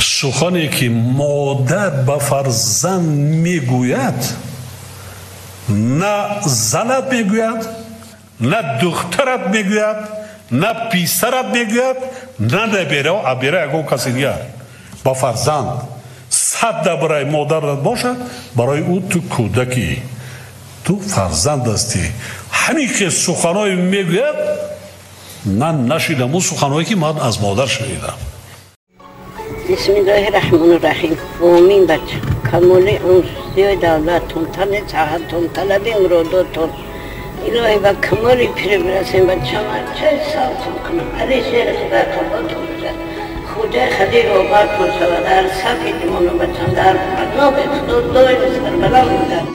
Сухане ки модар ба фарзанд мегӯяд, на занат мегӯяд, на духтарат мегӯяд, на писарат мегӯяд, на набера, абера ягон каси дигар. Ба фарзанд 100 барои модарат бошад, барои ӯ ту кӯдакӣ, ту фарзанд ҳастӣ. Ҳамин ки суханое мегӯяд, ман нашидам он суханое ки ман аз модар шунидам. Бисмиллоҳи раҳмони раҳим. Омин бача. Камоли унсиёи давлаттон, тани саҳаттон, талаби муродотон. Илоҳӣ ба камоли пирӣ бирасем бачам, чай савтон кунам. Али шери Худо қабултон бошад. Хуҷаи хадир обартон шавад. Дар сафи димону бачам, дар паноҳи Худо доим сарбаланд бошад.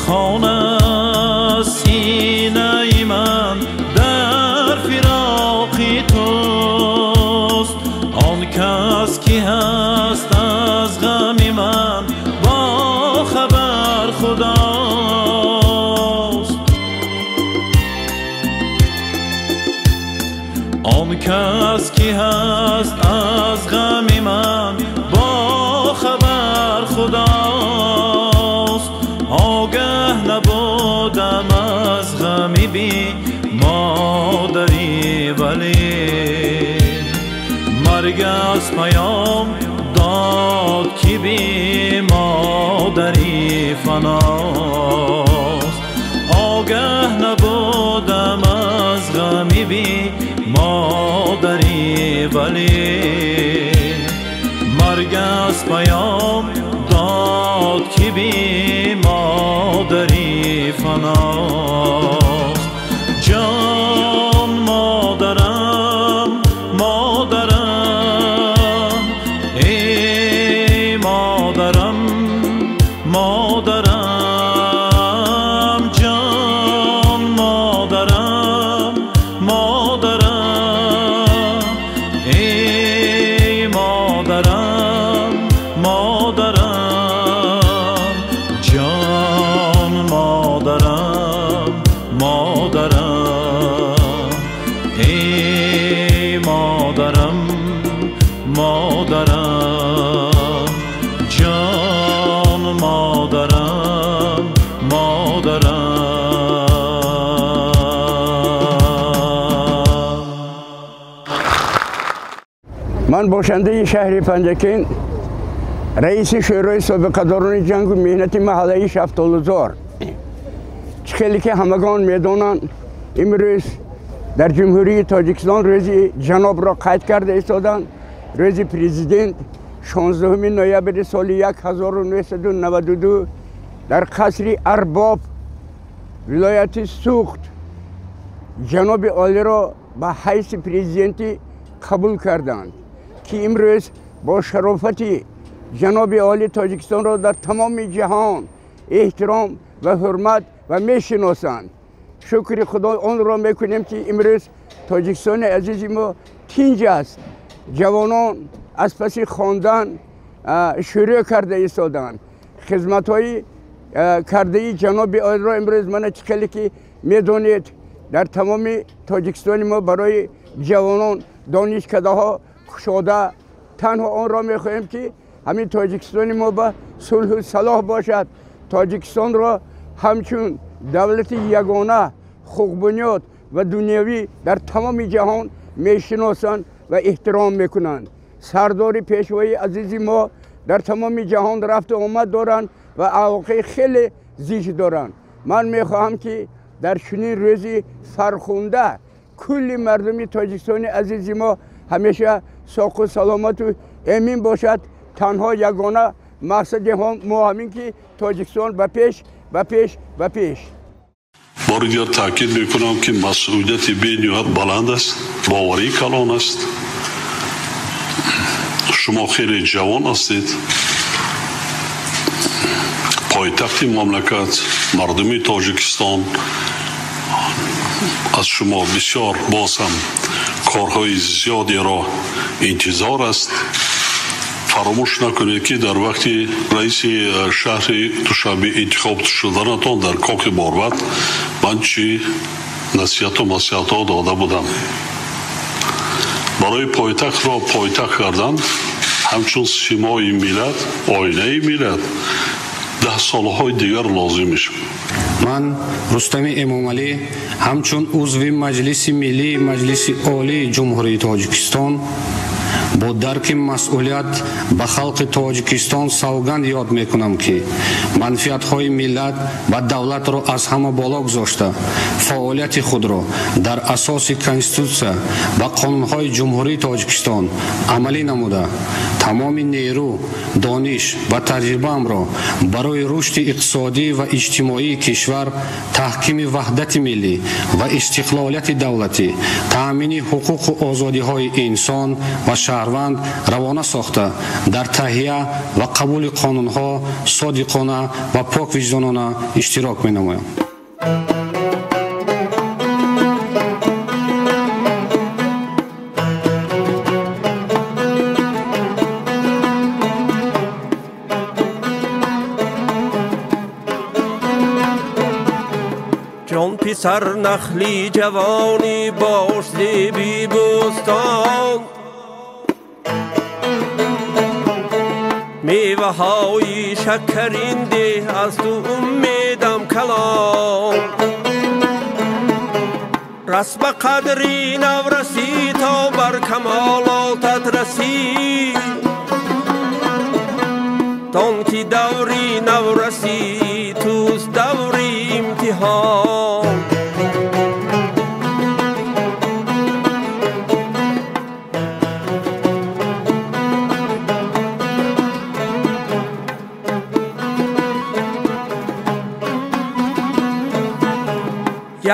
Хона синаи ман дар фироқи туст, он кас ки ҳаст аз ғами ман бо хабар Худост. Он кас ки ҳаст аз ғами ман бо хабар Худост. Огаҳ набудам аз ғами би модарӣ, вале марг аз паём дод ки би модарӣ фаност. Огаҳ набудам аз ғами би модарӣ, вале марг аз паём дод ки би модарӣ фаност. Ҷон модарам, модарам, эй модарам, модарам, ҷон модарам, модарам, эй модарам, модарам, ҷон модарам, модарам, эй модарам, модарам, ҷон модарам, модарам. Ман бошандаи шаҳри Панҷакент, раиси шӯрои собиқадорони ҷангу меҳнати маҳаллаи Шафтолузор. Чӣ хеле ки ҳамагон медонанд, имрӯз дар Ҷумҳурии Тоҷикистон рӯзи ҷанобро қайд карда истоданд. Рӯзи президент 16 ноябри соли 1992 дар қасри Арбоб вилояти Суғд ҷаноби олиро ба ҳайси президентӣ қабул карданд, ки имрӯз бо шарофати ҷаноби оли Тоҷикистонро дар тамоми ҷаҳон эҳтиром ва ҳурмат ва мешиносанд. Шукри Худо онро мекунем, ки имрӯз Тоҷикистони азизи мо тинҷ аст. Ҷавонон аз паси хондан шурӯъ карда истоданд. Хизматҳои кардаи ҷаноби олиро имрӯз мана чӣ хеле ки медонед, дар тамоми Тоҷикистони мо барои ҷавонон донишкадаҳо кушода. Танҳо онро мехоҳем, ки ҳамин Тоҷикистони мо ба сулҳу салоҳ бошад. Тоҷикистонро ҳамчун давлати ягона, ҳуқуқбунёд ва дунявӣ дар тамоми ҷаҳон мешиносанд ва эҳтиром мекунанд. Сардори пешвои азизи мо дар тамоми ҷаҳон рафту омад доранд ва алоқаи хеле зич доранд. Ман мехоҳам, ки дар чунин рӯзи фархунда кулли мардуми Тоҷикистони азизи мо ҳамеша соқу саломату эмин бошад. Танҳо ягона мақсади мо ҳамин, ки Тоҷикистон ба пеш, ба пеш, ба пеш. Бори дигар таъкид мекунам, ки масъулияти бениҳоят баланд аст, боварии калон аст. Шумо хеле ҷавон ҳастед. Пойтахти мамлакат, мардуми Тоҷикистон аз шумо бисёр боз ҳам корҳои зиёдеро интизор аст. Фаромӯш накунед, ки дар вақти раиси шаҳри Душанбе интихоб шуданатон дар Кохи Борбад ман чӣ насиҳату маслиҳатҳо дода будам. Барои пойтахтро пойтахт кардан ҳамчун симои миллат, оинаи миллат 10 солҳои дигар лозим мешавад. Ман Рустами Эмомалӣ ҳамчун узви Маҷлиси Миллии Маҷлиси Олии Ҷумҳурии Тоҷикистон бо дарки масъулият ба халқи Тоҷикистон савганд ёд мекунам, ки манфиатҳои миллат ва давлатро аз ҳама боло гузошта, фаъолияти худро дар асоси Конститутсия ва қонунҳои Ҷумҳурии Тоҷикистон амалӣ намуда, тамоми нерӯ, дониш ва таҷрибаамро барои рушди иқтисодӣ ва иҷтимоии кишвар, таҳкими ваҳдати миллӣ ва истиқлолияти давлатӣ, таъмини ҳуқуқу озодиҳои инсон ва шаҳрванд равона сохта, дар таҳия ва қабули қонунҳо содиқона ва поквиҷдонона иштирок менамоям. Писар нахли ҷавонӣ бош зеби бӯстон, меваҳои шакарин деҳ аз ту умедам калон. Рас ба қадри наврасӣ то бар камолотат расӣ, дон ки даври наврасӣ туст даври имтиҳон.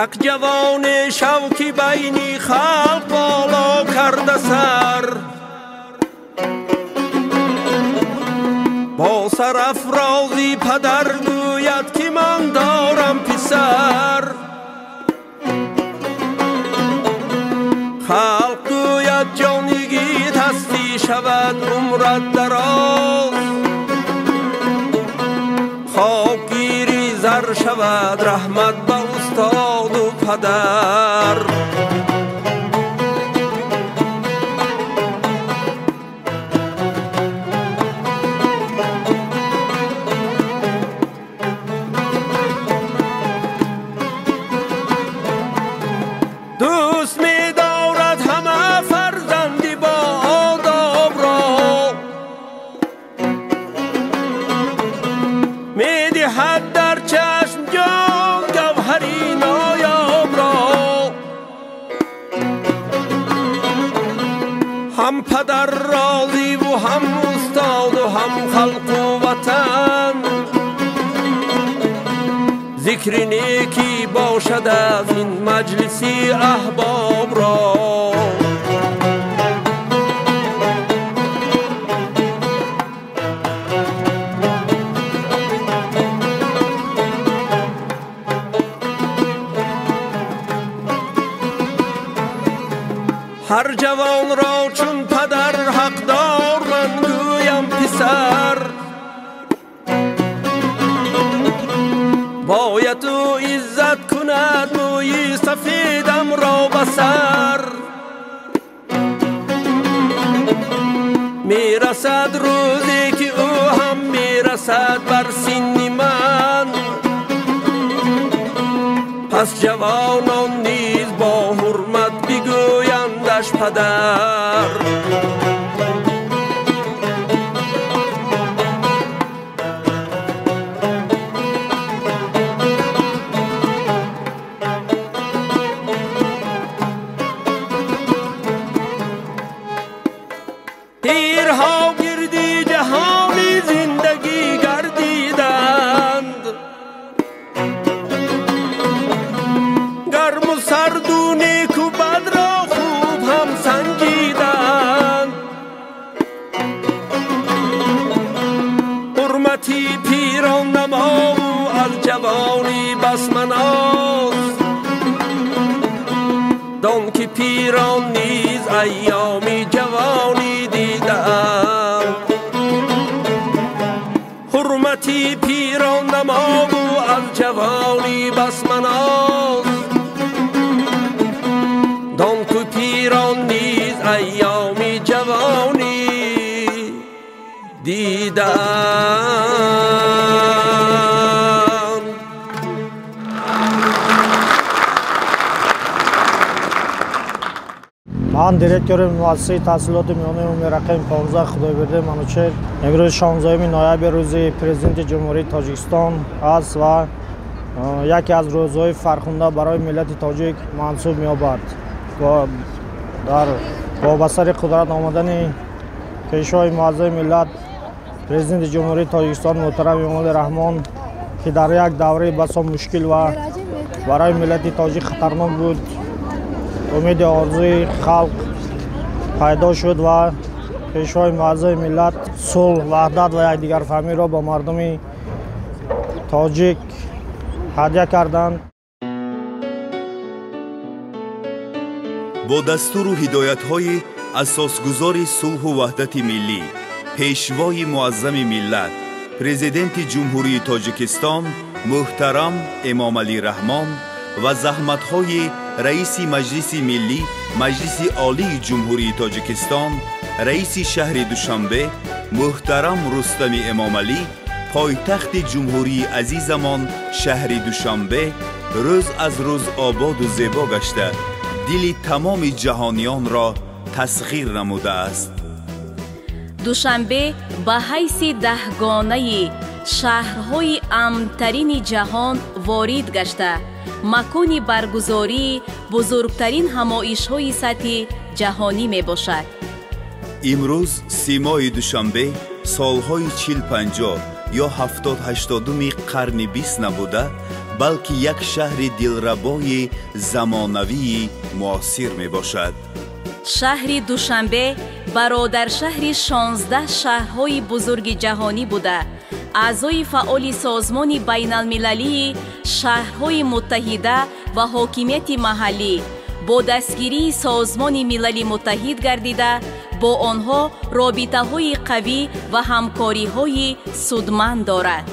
Як ҷавоне шав ки байни халқ боло карда сар, бо сарафрози падар гӯяд ки ман дорам писар. Халқ гӯяд ҷонигит ҳастӣ шавад умрат дароз, хокгири зар шавад раҳмат ба устоду падар. Дӯст медорад ҳама фарзанди бо одобро, медиҳад дар чашм ҷон гавҳари ноёбро. Ҳам падар розиву ҳам устоду ҳам халқу ватан, зикри некӣ бошад аз ин маҷлиси аҳбобро. Ҳар ҷавонро чун падар ҳақдор ман гӯям писар, бояд ӯ иззат кунад мӯи сафедамро ба сар. Мерасад рӯзе ки ӯ ҳам мерасад бар синни ман, пас ҷавонон низ бо ҳурмат бигӯяндаш падар. Тирҳо гирди ҷаҳони зиндагӣ гардиданд, гарму сарду неку бадро хуб ҳам санҷиданд. Ҳурмати пирон намову аз ҷавонӣ бас маноз, дон ки пирон низ айёми ҷавонӣ дидаанд. Ҳурмати пирон намову аз ҷавонӣ бас маноз, дон ки пирон низ айёми ҷавонӣ дидаанд. Ман директори муассисаи таҳсилоти миёнаи умумии рақами 15 Худойбердӣ Манучеҳр. Имрӯз 16 ноябр рӯзи президенти Ҷумҳурии Тоҷикистон аст ва яке аз рӯзҳои фархунда барои миллати тоҷик мансуб меёбад. Дар бо ба сари қудрат омадани пешвои муаззами миллат, президенти Ҷумҳурии Тоҷикистон муҳтарам Эмомалӣ Раҳмон, ки дар як давраи басо мушкил ва барои миллати тоҷик хатарнок буд, умеди орзуи халқ пайдо шуд ва Пешвои муаззами миллат сулҳ, ваҳдат ва якдигарфаҳмиро ба мардуми тоҷик ҳадя карданд. Бо дастуру ҳидоятҳои асосгузори сулҳу ваҳдати миллӣ, пешвои муаззами миллат, президенти Ҷумҳурии Тоҷикистон муҳтарам Эмомалӣ Раҳмон ва заҳматҳои раиси Маҷлиси миллӣ, Маҷлиси Олии Ҷумҳурии Тоҷикистон, раиси шаҳри Душанбе муҳтарам Рустами Эмомалӣ, пойтахти ҷумҳурии азизамон шаҳри Душанбе рӯз аз рӯз ободу зебо гашта, дили тамоми ҷаҳониёнро тасхир намудааст. Душанбе ба ҳайси даҳгонаи шаҳрҳои амнтарини ҷаҳон ворид гашта, макони баргузории бузургтарин ҳамоишҳои сатҳи ҷаҳонӣ мебошад. Имрӯз симои Душанбе солҳои 40-50 ё 70-80 қарни бист набуда, балки як шаҳри дилрабои замонавии муосир мебошад. Шаҳри Душанбе бародаршаҳри 16 шаҳрҳои бузурги ҷаҳонӣ буда, аъзои фаъоли Созмони байналмилалии шаҳрҳои муттаҳида ва ҳокимияти маҳаллӣ бо дастгирии Созмони Милали Муттаҳид гардида, бо онҳо робитаҳои қавӣ ва ҳамкориҳои судманд дорад.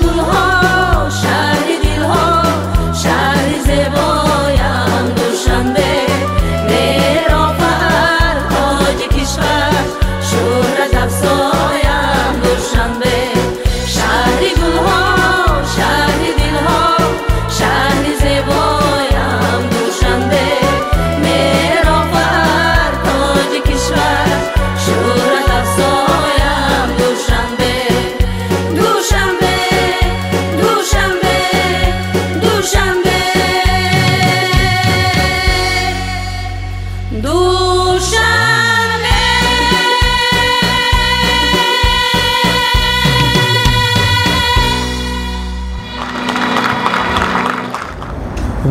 гулҳо, шаҳри дилҳо, шаҳри зебоям Душанбе. Меҳрофар тоҷи кишвар, шӯҳрат афзоям Душанбе. Шаҳри гулҳо, шаҳри дилҳо, шаҳри зебоям Душанбе. Меҳрофар тоҷи кишвар, шӯҳрат афзоям Душанбе. Душанбе, Душанбе, Душанбе, Душанбе.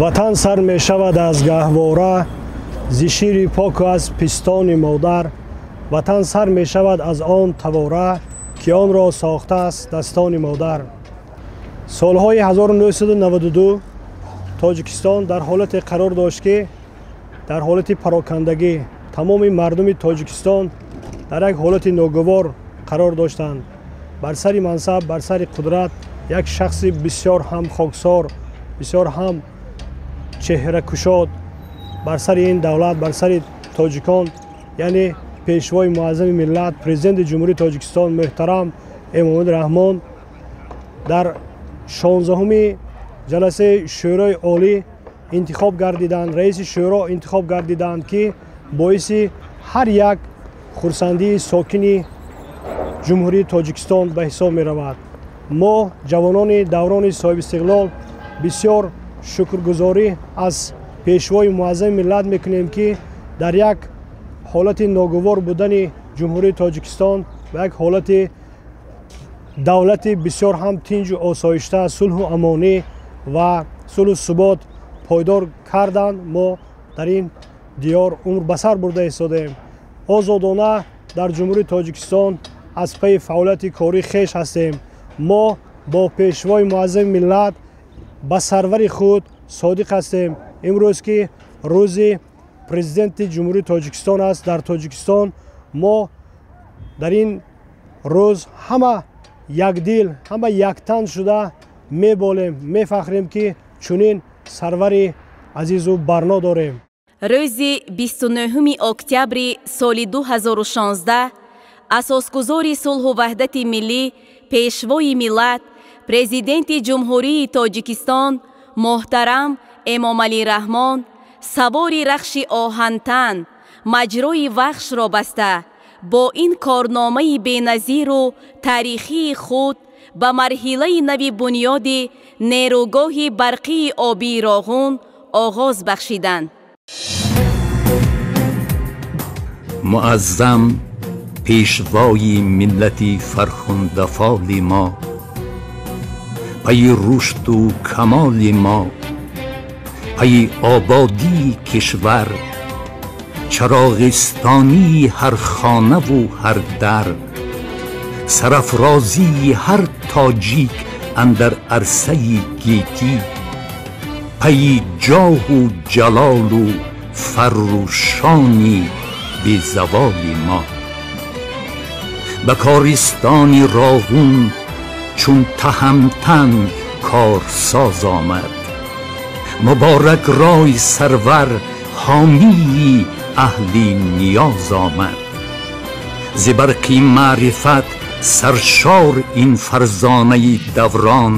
Ватан сар мешавад аз гаҳвора, зи шири поку аз пистони модар. Ватан сар мешавад аз он тавора, ки онро сохтааст дастони модар. Солҳои 1992 Тоҷикистон дар ҳолате қарор дошт, ки дар ҳолати парокандагӣ тамоми мардуми Тоҷикистон дар як ҳолати ногувор қарор доштанд. Бар сари мансаб, бар сари қудрат як шахси бисёр ҳам хоксор, бисёр ҳам чеҳракушод бар сари ин давлат, бар сари тоҷикон, яъне пешвои муаззами миллат, президенти Ҷумҳурии Тоҷикистон муҳтарам Эмомалӣ Раҳмон дар 16-уми ҷаласаи Шӯрои Олӣ интихоб гардиданд, раиси шӯро интихоб гардиданд, ки боиси ҳар як хурсандии сокини Ҷумҳурии Тоҷикистон ба ҳисоб меравад. Мо ҷавонони даврони соҳибистиқлол бисёр шукргузорӣ аз пешвои муаззами миллат мекунем, ки дар як ҳолати ногувор будани Ҷумҳурии Тоҷикистон ва як ҳолати давлати бисёр ҳам тинҷу осоишта, сулҳу амонӣ ва сулҳу субот пойдор карданд. Мо дар ин диёр умр ба сар бурда истодаем. Озодона дар Ҷумҳурии Тоҷикистон аз пайи фаъолияти кории хеш ҳастем. Мо бо пешвои муаззами миллат ба сарвари худ содиқ ҳастем. Имрӯз ки рӯзи президенти Ҷумҳурии Тоҷикистон аст, дар Тоҷикистон мо дар ин рӯз ҳама якдил, ҳама яктан шуда меболем, мефахрем, ки чунин сарвари азизу барно дорем. Рӯзи 29 октябри соли 2016 асосгузори сулҳу ваҳдати миллӣ, пешвои миллат, президенти Ҷумҳурии Тоҷикистон муҳтарам Эмомалӣ Раҳмон савори рахши оҳантан маҷрои вахшро баста, бо ин корномаи беназиру таърихии худ ба марҳилаи нави бунёди нерӯгоҳи барқии обии Роғун оғоз бахшиданд. Муаззам пешвои миллати фархундафоли мо, пайи рушду камоли мо, пайи ободии кишвар, чароғистонии ҳар хонаву ҳар дар, сарафрозии ҳар тоҷик андар арсаи гетӣ, пайи ҷоҳу ҷалолу фарру шони безаволи мо. Ба користони Роғун чун таҳамтан корсоз омад, муборак рой сарвар ҳомии аҳли ниёз омад. Зи барқи маърифат саршор ин фарзонаи даврон,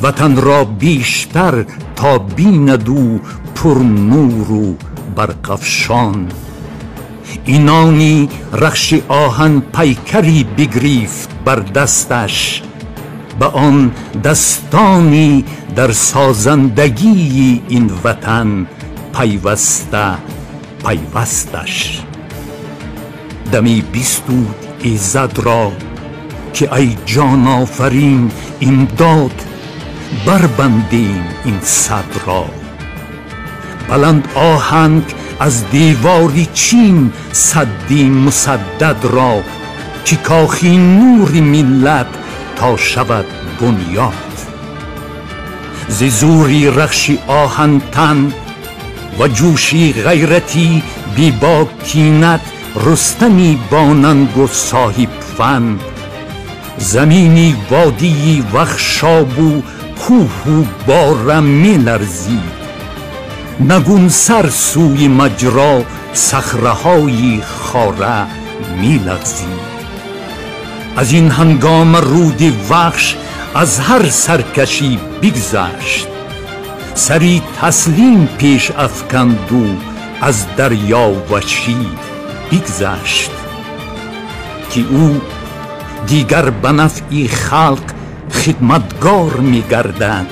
ватанро бештар то бинаду пурнуру барқафшон. Инони рахши оҳан пайкари бигрифт бар дасташ, ба он дастони дар созандагии ин ватан пайваста пайвасташ. Дами бистуд иззатро ки ай ҷонофарин имдод, барбандем ин садро. Баланд оҳанг аз девори Чин садди мусаддадро, ки кохи нури миллат то шавад бунёд. Зи зури рахши оҳантан ва ҷӯши ғайрати бебокинат, Рустами бонангу соҳибфан, Замини водии Вахшобу кӯҳу бора меларзид. Нагунсар сӯи маҷро сахраҳои хора мелағзид. Аз ин ҳангома руди Вахш аз ҳар саркашӣ бигзашт, сари таслим пеш афканду аз дарёвашӣ бигзашт, ки ӯ дигар ба нафъи халқ хидматгор мегардад.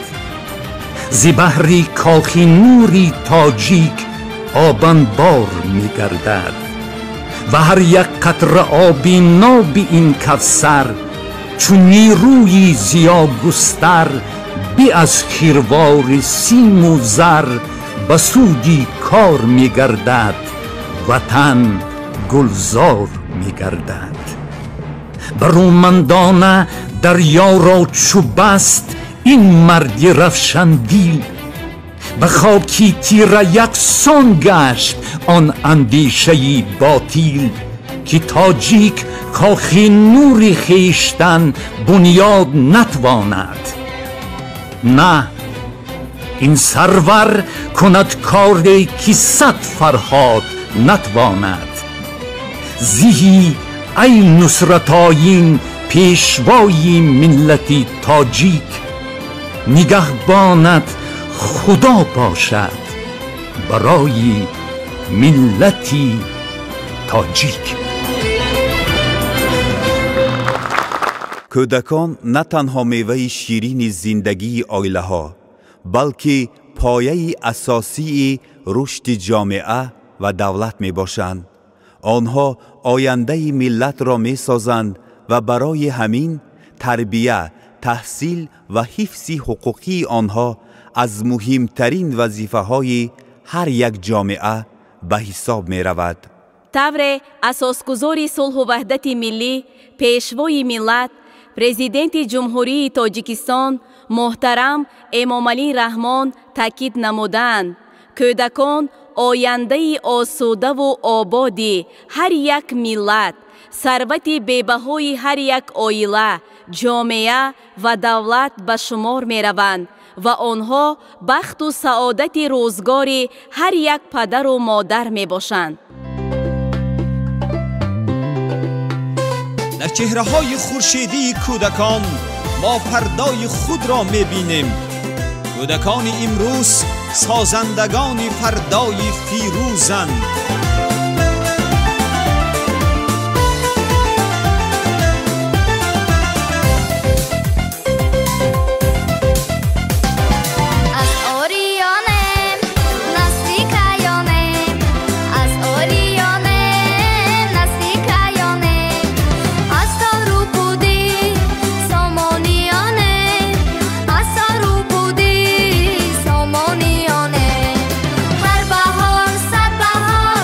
Зи баҳри кохи нури тоҷик обанбор мегардад ва ҳар як қатра оби ноби ин кавсар чун нерӯи зиёгустар би аз хирвори симу зар ба суди кор мегардад, ватан гулзор мегардад. Барумандона дарёро чу баст ин марди равшандил, ба хоки тира яксон гашт он андешаи ботил, ки тоҷик кохи нури хештан бунёд натвонад. На, ин сарвар кунад коре ки сад Фарҳод натвонад. Зиҳи ай нусратоин пешвои миллати тоҷик, нигаҳбонат Худо бошад барои миллати тоҷик. Кӯдакон на танҳо меваи ширини зиндагии оилаҳо, балки пояи асосии рушди ҷомеа ва давлат мебошанд. Онҳо ояндаи миллатро месозанд ва барои ҳамин тарбия, таҳсил ва ҳифзи ҳуқуқии онҳо аз муҳимтарин вазифаҳои ҳар як ҷомеа ба ҳисоб меравад. Тавре асосгузори сулҳу ваҳдати миллӣ, пешвои миллат, Президенти Ҷумҳурии Тоҷикистон муҳтарам Эмомалӣ Раҳмон таъкид намуданд: кӯдакон ояндаи осудаву ободи ҳар як миллат, сарвати бебаҳои ҳар як оила, ҷомеа ва давлат ба шумор мераванд ва онҳо бахту саодати рӯзгори ҳар як падару модар мебошанд. Дар чеҳраҳои хуршедии кӯдакон мо фардои худро мебинем. Кӯдакони имрӯз созандагони фардои фирӯзанд. Har bahor, sad bahor.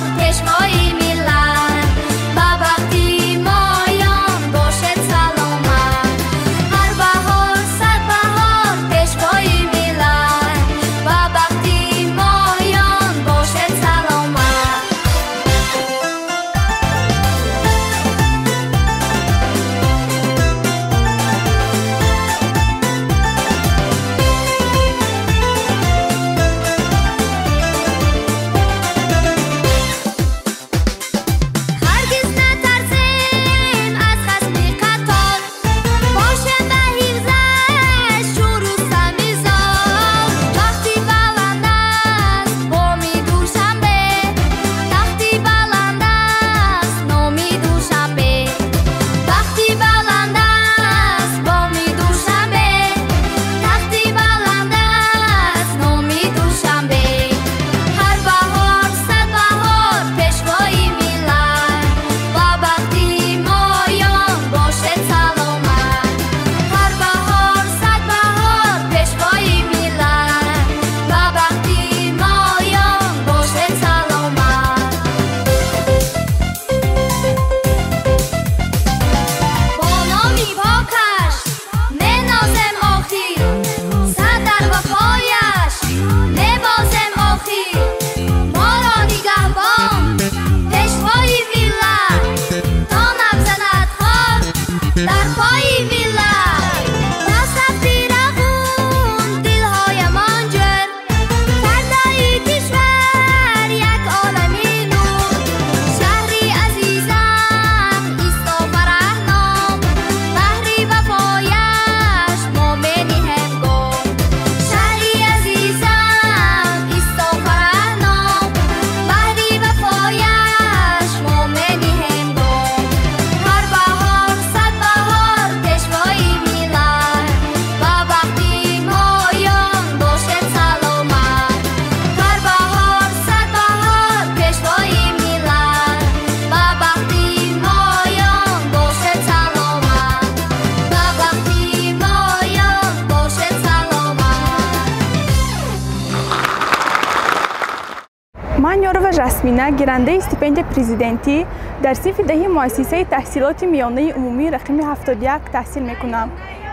Ман Ёрова Жасмина, гирандаи стипендияи президентӣ дар синфи 10 муассисаи таҳсилоти миёнаи умумии рақами 71 таҳсил мекунам.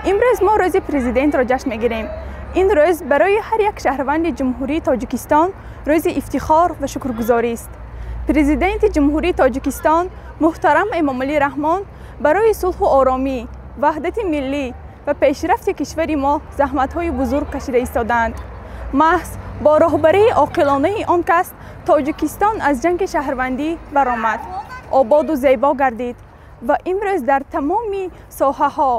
Имрӯз мо рӯзи президентро ҷашн мегирем. Ин рӯз барои ҳар як шаҳрванди Ҷумҳурии Тоҷикистон рӯзи ифтихор ва шукргузорист. Президенти Ҷумҳурии Тоҷикистон муҳтарам Эмомалӣ Раҳмон барои сулҳу оромӣ, ваҳдати миллӣ ва пешрафти кишвари мо заҳматҳои бузург кашида истодаанд. Маҳз бо роҳбарии оқилонаи он кас Тоҷикистон аз ҷанги шаҳрвандӣ баромад, ободу зебо гардид ва имрӯз дар тамоми соҳаҳо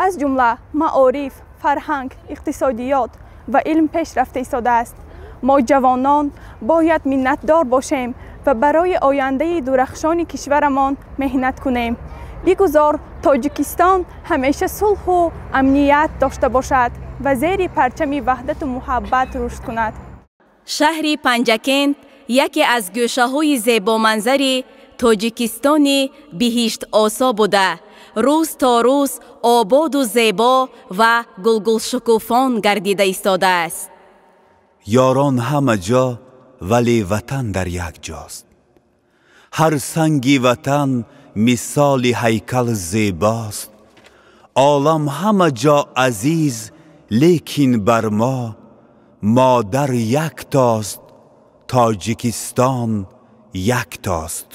аз ҷумла маориф, фарҳанг, иқтисодиёт ва илм пеш рафта истодааст. Мо ҷавонон бояд миннатдор бошем ва барои ояндаи дурахшони кишварамон меҳнат кунем. Бигузор Тоҷикистон ҳамеша сулҳу амният дошта бошад ва зери парчами ваҳдату муҳаббат рушд кунад. Шаҳри Панҷакент яке аз гӯшаҳои зебоманзари Тоҷикистони биҳиштосо буда, рӯз то рӯз ободу зебо ва гулгулшукуфон гардида истодааст. Ёрон ҳама ҷо, вале ватан дар як ҷост. Ҳар санги ватан мисоли ҳайкал зебост. Олам ҳама ҷо азиз, лекин бар мо модар яктост, Тоҷикистон яктост.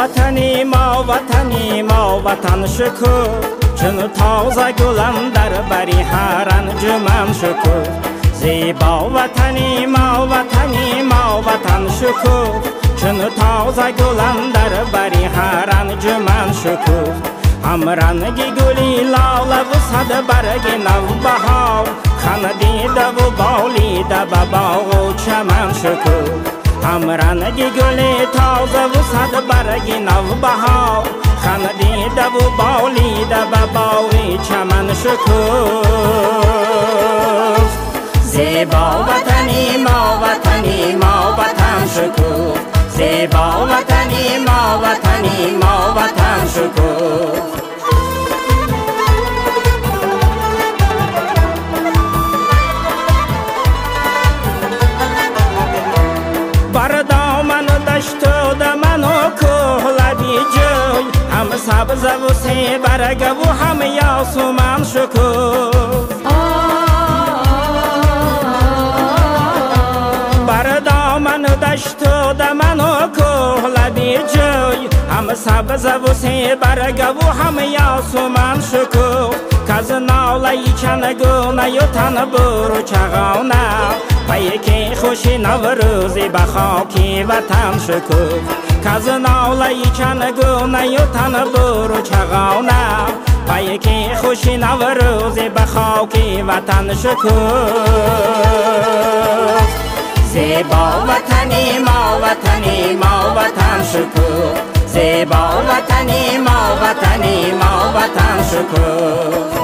Ватани мо, ватани мо, ватан шукур, чун тоза гулам дар бари ҳар анҷуман шукур. Зебо ватани мо, ватани мо, ватан шукур, чун тоза гулам дар бари ҳар анҷуман шукур. Ҳам ранги гули лолаву сад барги навбаҳор, хандидаву болида ба боғу чаман шукур. Ҳам ранги гули тозаву сад барги навбаҳор, хандидаву болида ба боғи чаман шукуфт. Зебо ватани мо, ватани мо, ватан шукуфт. Зебо ватани мо, ватани мо, ватан шукуфт. Ҳам сабзаву себаргаву ҳам ёсуман шукуфт. Бар доману дашту даману кӯҳ лаби ҷӯй, ҳам сабзаву себаргаву ҳам ёсуман шукуфт. Каз нолаи чандгунаю танбуру чағона, пайки хуши наврӯзӣ ба хоки ватан шукуфт. Каз нолаи чандгунаю танбуру чағона, пайки хуши наврӯзӣ ба хоки ватан шукуфт. Зебо ватани мо, ватани мо, ватан шукуфт. Зебо ватани мо, ватани мо, ватан шукуфт.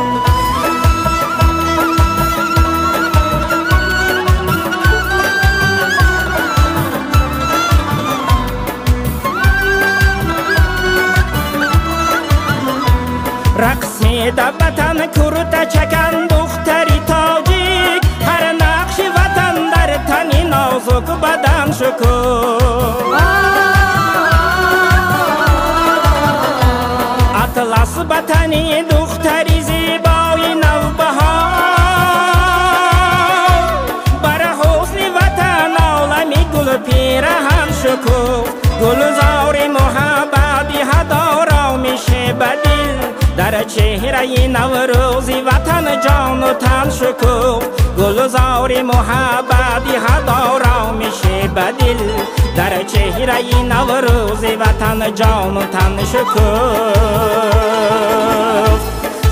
Рақсида ватан курта чакан духтари тоҷик, ҳар нақши ватан дар тани нозук бадан шукуфт. Атлас ба тани духтари зебои навбаҳор, бар ҳусни ватан олами гул пираҳан шукуфт. Гулзори муҳаббат ҳадоромиши ба дил, дар чеҳраи наврӯзи ватан ҷону тан шукуфт. Гулзори муҳаббат ҳадоромиши ба дил, дар чеҳраи наврӯзи ватан ҷону тан шукуфт.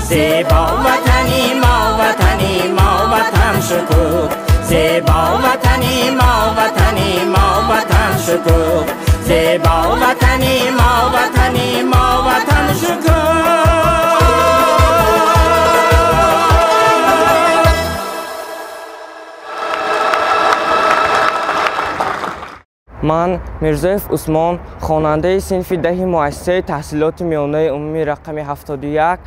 Зебо ватани мо, ватани мо, ватан шукӯҳ. Зебо ватани мо, ватани мо, ватан шукӯҳ. Зебо ватани мо, ватани мо, ватан шукӯҳ. Ман Мирзоев Усмон, хонандаи синфи 10 муассисаи таҳсилоти миёнаи умумӣ рақами 71,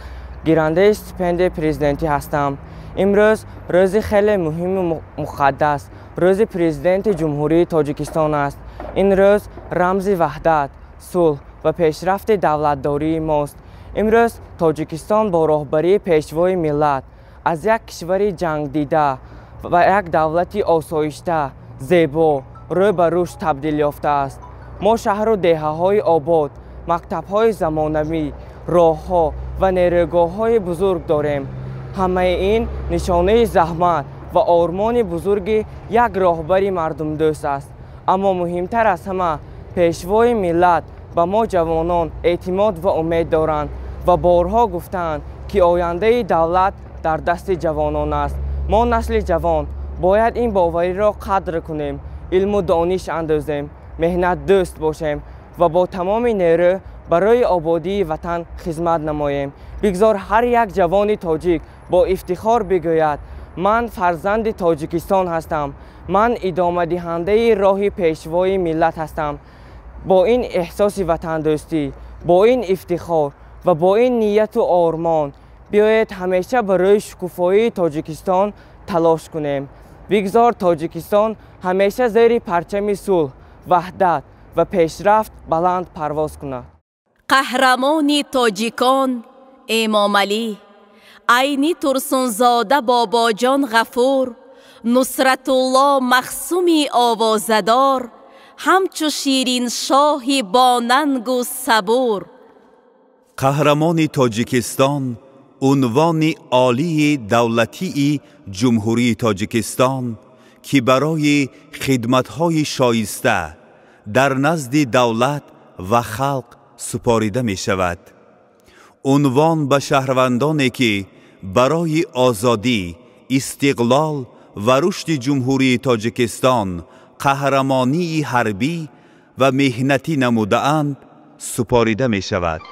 гирандаи стипендияи президентӣ ҳастам. Имрӯз рӯзи хеле муҳиму муқаддас, рӯзи президенти Ҷумҳурии Тоҷикистон аст. Ин рӯз рамзи ваҳдат, сулҳ ва пешрафти давлатдории мост. Имрӯз Тоҷикистон бо роҳбарии пешвои миллат аз як кишвари ҷангдида ва як давлати осоишта, зебо, рӯ ба рушд табдил ёфтааст. Мо шаҳру деҳаҳои обод, мактабҳои замонавӣ, роҳҳо ва нерӯгоҳҳои бузург дорем. Ҳамаи ин нишонаи заҳмат ва ормони бузурги як роҳбари мардумдӯст аст. Аммо муҳимтар аз ҳама, пешвои миллат ба мо ҷавонон эътимод ва умед доранд ва борҳо гуфтаанд, ки ояндаи давлат дар дасти ҷавонон аст. Мо насли ҷавон бояд ин бовариро қадр кунем, илму дониш андозем, меҳнатдӯст бошем ва бо тамоми нерӯ барои ободии ватан хизмат намоем. Бигзор ҳар як ҷавони тоҷик бо ифтихор бигӯяд: ман фарзанди Тоҷикистон ҳастам, ман идомадиҳандаи роҳи пешвои миллат ҳастам. Бо ин эҳсоси ватандӯстӣ, бо ин ифтихор ва бо ин нияту ормон биёед ҳамеша барои шукуфоии Тоҷикистон талош кунем. Бигзор Тоҷикистон ҳамеша зери парчами сулҳ, ваҳдат ва пешрафт баланд парвоз кунад. Қаҳрамони тоҷикон Эмомалӣ, Айни Турсунзода Бобоҷон Ғафур, Нусратулло Махсуми овозадор, ҳамчу Шириншоҳи бонангу сабур. Қаҳрамони Тоҷикистон унвони олии давлатии Ҷумҳурии Тоҷикистон, ки барои хидматҳои шоиста дар назди давлат ва халқ супорида мешавад. Унвон ба шаҳрвандоне ки барои озодӣ, истиқлол ва рушди Ҷумҳурии Тоҷикистон қаҳрамонии ҳарбӣ ва меҳнатӣ намудаанд супорида мешавад.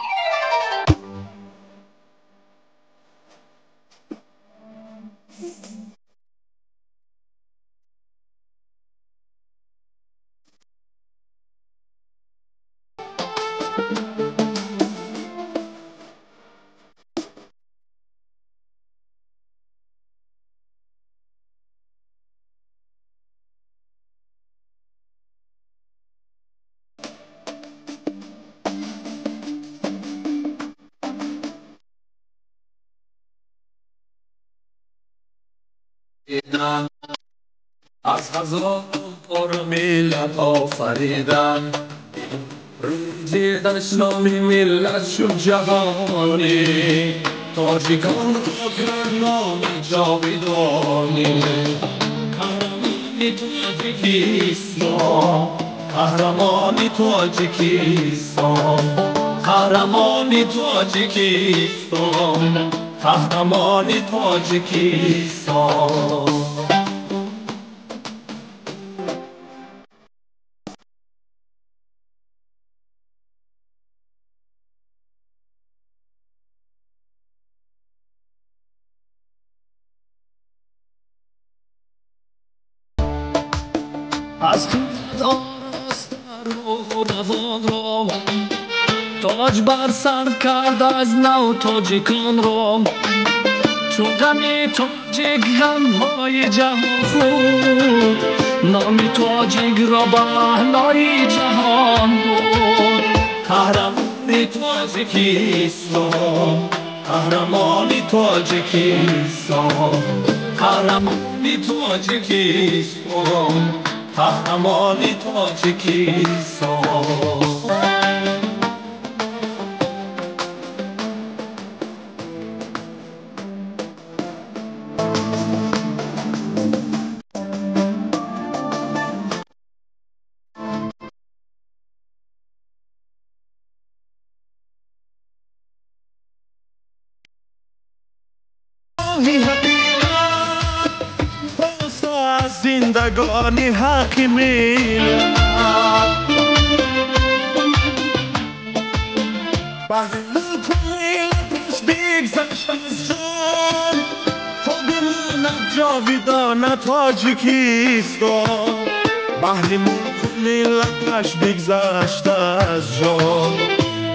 Аз ҳазор миллат офаридан, рӯзиданаш номи миллат шуд ҷаҳонӣ. Тоҷикон номи ҷовидонӣ, қаҳрамони Тоҷикистон, қаҳрамони Тоҷикистон, қаҳрамони Тоҷикистон, қаҳрамони Тоҷикистон. Аз хирад ороста рӯҳу равонро, тоҷ бар сар кард аз нав тоҷиконро. Чун ғами тоҷик ғамҳои ҷаҳон хӯрд, номи тоҷикро ба аҳлои ҷаҳон бурд. Қаҳрамони Тоҷикистон, қаҳрамони Тоҷикистон, қаҳрамони Тоҷикистон, қаҳрамони Тоҷикистон. роҳи ҳақиқат, аз зиндагони ҳаққи миллат. Баҳри мулку миллаташ бигзашт аз ҷон, то бимонад ҷовидона Тоҷикистон. Баҳри мулку миллаташ бигзашт аз ҷон,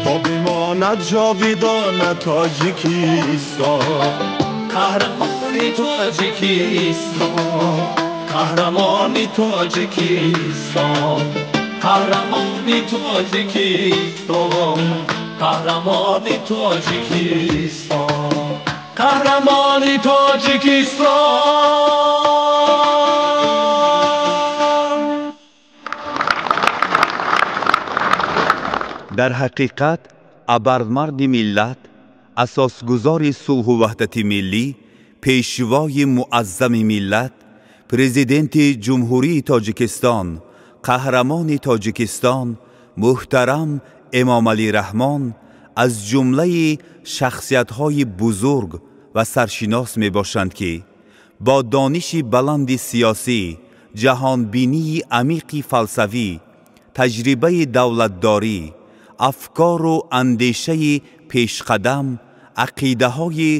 то бимонад ҷовидона Тоҷикистон. Қаҳрамони Тоҷикистон, қаҳрамони Тоҷикистон, қаҳрамони Тоҷикистон, қаҳрамони Тоҷикистон, қаҳрамони Тоҷикистон. Дар ҳақиқат абармарди миллат, асосгузори сулҳу ваҳдати миллӣ, пешвои муаззами миллат, президенти Ҷумҳурии Тоҷикистон, қаҳрамони Тоҷикистон муҳтарам Эмомалӣ Раҳмон аз ҷумлаи шахсиятҳои бузург ва саршинос мебошанд, ки бо дониши баланди сиёсӣ, ҷаҳонбинии амиқи фалсафӣ, таҷрибаи давлатдорӣ, афкору андешаи пешқадам, ақидаҳои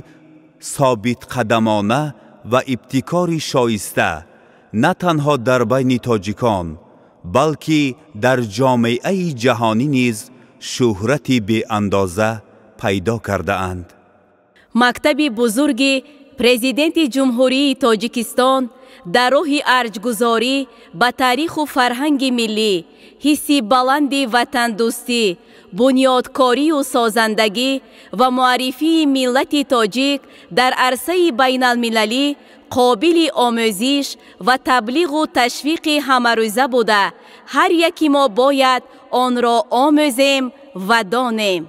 собитқадамона ва ибтикори шоиста на танҳо дар байни тоҷикон, балки дар ҷомеаи ҷаҳонӣ низ шӯҳрати беандоза пайдо кардаанд. Мактаби бузурги президенти Ҷумҳурии Тоҷикистон дар роҳи арҷгузорӣ ба таъриху фарҳанги миллӣ, ҳисси баланди ватандӯстӣ, бунёдкорию созандагӣ ва муаррифии миллати тоҷик дар арсаи байналмилалӣ қобили омӯзиш ва таблиғу ташвиқи ҳамарӯза буда, ҳар яки мо бояд онро омӯзем ва донем.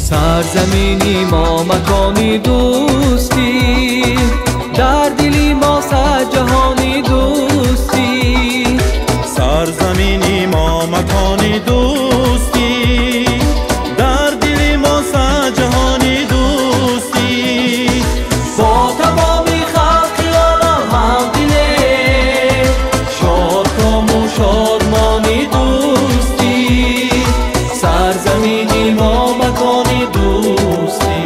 Сарзамини мо макони дӯстӣ, дар дили мо сад ҷаҳони дӯстӣ. Сарзамини мо макони дӯстӣ, дар дили мо сад ҷаҳони дӯстӣ. Бо тамоми халқи олам ҳамдилем, шодкому шодмони дӯстӣ. Сарзамини мо макони дӯстӣ.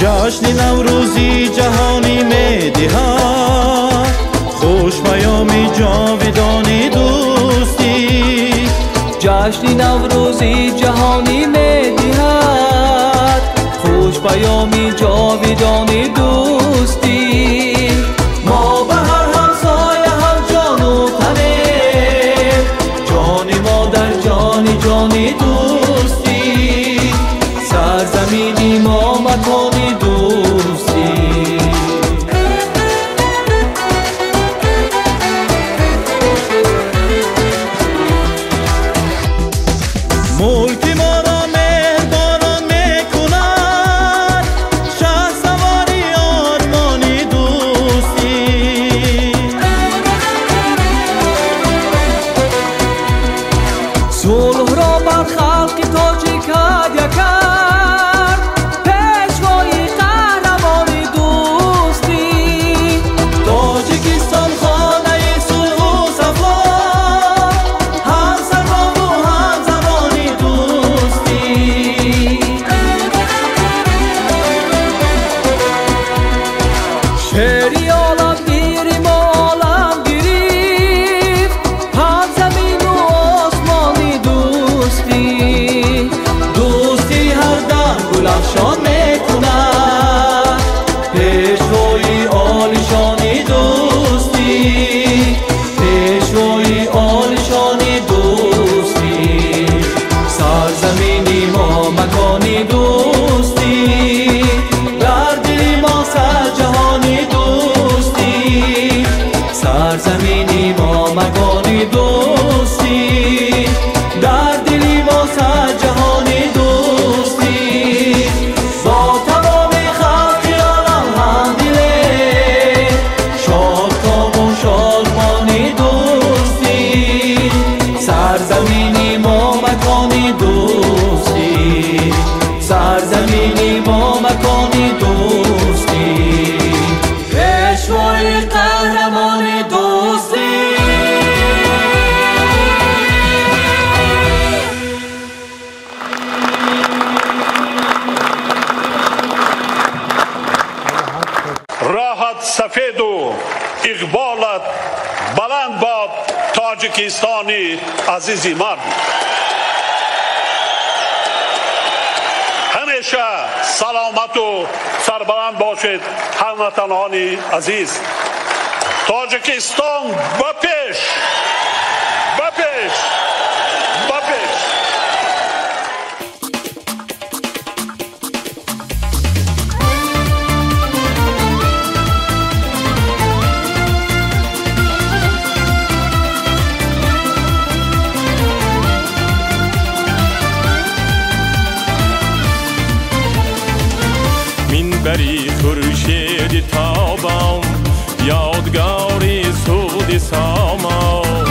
Ҷашни Наврӯзи ҷаҳонӣ медиҳад, хуш паёми ҷовидони дӯстӣ. Ҷашни Наврӯзи ҷаҳонӣ медиҳад, хуш паёми ҷовидони дӯстӣ. Мо ба ҳар ҳамсоя ҳам ҷону танем, ҷони мо дар ҷони ҷони дӯстӣ. Сарзамини мо макони дӯстӣ. Мулки моро меҳрбонон мекунад, шаҳсавори Иқболат баланд бод, Тоҷикистони азизи ман. Ҳамеша саломату сарбаланд бошед, ҳамватанони азиз. Тоҷикистон ба пеш, ба пеш, ба пеш. Минбари хуршеди тобон, ёдгори суди сомон.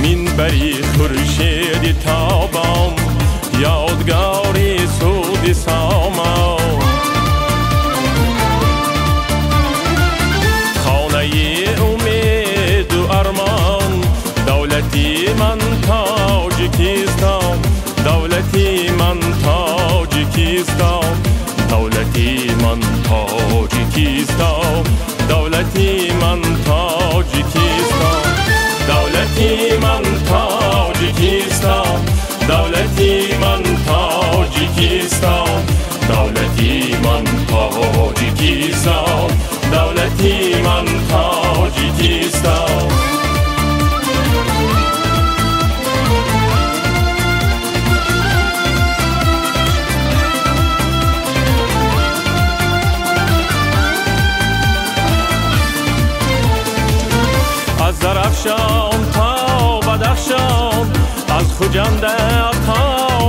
Минбари хуршеди тобон, ёдгори суди сомон. Хонаи умеду армон, давлати ман Тоҷикистон, давлати ман Тоҷикистон, давлати ман Тоҷикистон, давлати ман Тоҷикистон, давлати ман Тоҷикистон, давлати ман Тоҷикистон, давлати ман Тоҷикистон, давлати ман Тоҷикистон. Аз Зарафшон то Бадахшон, аз Хуҷанд то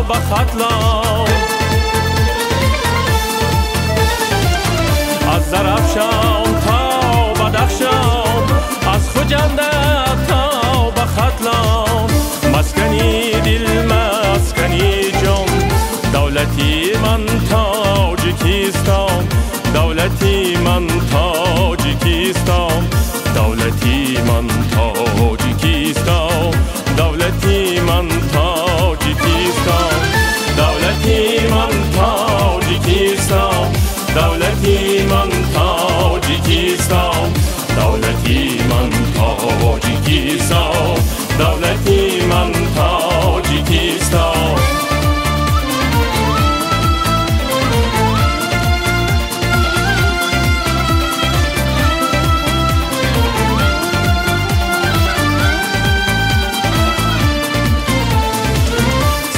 ба Хатлон. Аз Зарафшон то Бадахшон, аз Хуҷанд то ба Хатлон. Маскани дил, маскани ҷон, давлати ман Тоҷикистон, давлати ман Тоҷикистон, давлати ман Тоҷикистон, давлати ман Тоҷикистон, давлати ман Тоҷикистон, давлати ман Тоҷикистон, давлати ман Тоҷикистон, давлати ман Тоҷикистон.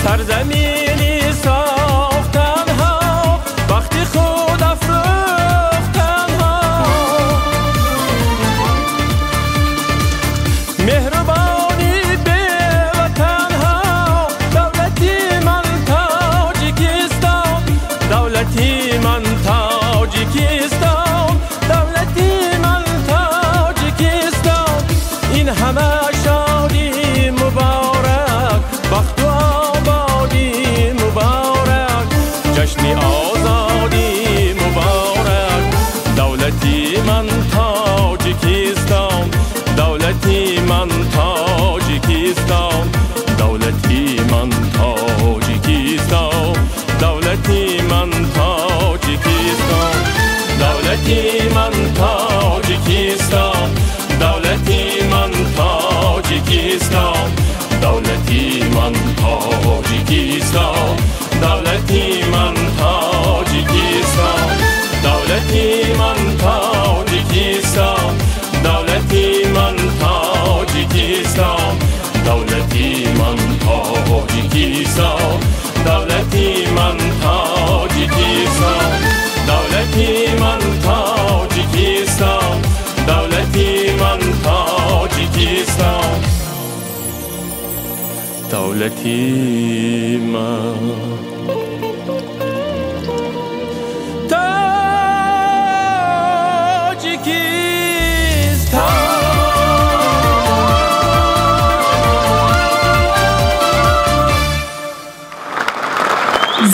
Сарзамини сохтанҳо, бахти худ афрӯхтанҳо, меҳрубони беватанҳо, давлати ман Тоҷикистон, давлати ман Тоҷикистон, давлати ман Тоҷикистон. Ин ҳама шодӣ муборак, бахту муборак, ҷашни озодӣ муборак. Давлати ман Тоҷикистон, давлати ман Тоҷикистон, давлати ман Тоҷикистон, давлати ман Тоҷикистон, давлати ман Тоҷикистон, давлати ман Тоҷикистон, давлати ман Тоҷикистон, давлати ман Тоҷикистон, давлати ман Тоҷикистон, давлати ман Тоҷикистон, давлати ман Тоҷикистон, давлати ман Тоҷикистон, давлати ман Тоҷикистон, давлати ман Тоҷикистон, давлати ман Тоҷикистон.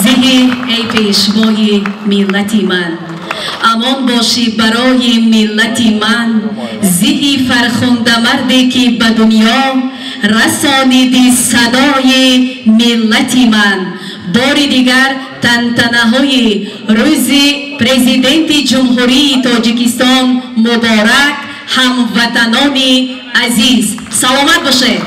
Зеҳи эй пешвои миллати ман, амон бошӣ барои миллати ман. Зеҳи фархундамарде ки ба дунё расониди садои миллати ман. Бори дигар тантанаҳои рӯзи Президенти Ҷумҳурии Тоҷикистон муборак, ҳамватанони азиз, саломат бошед.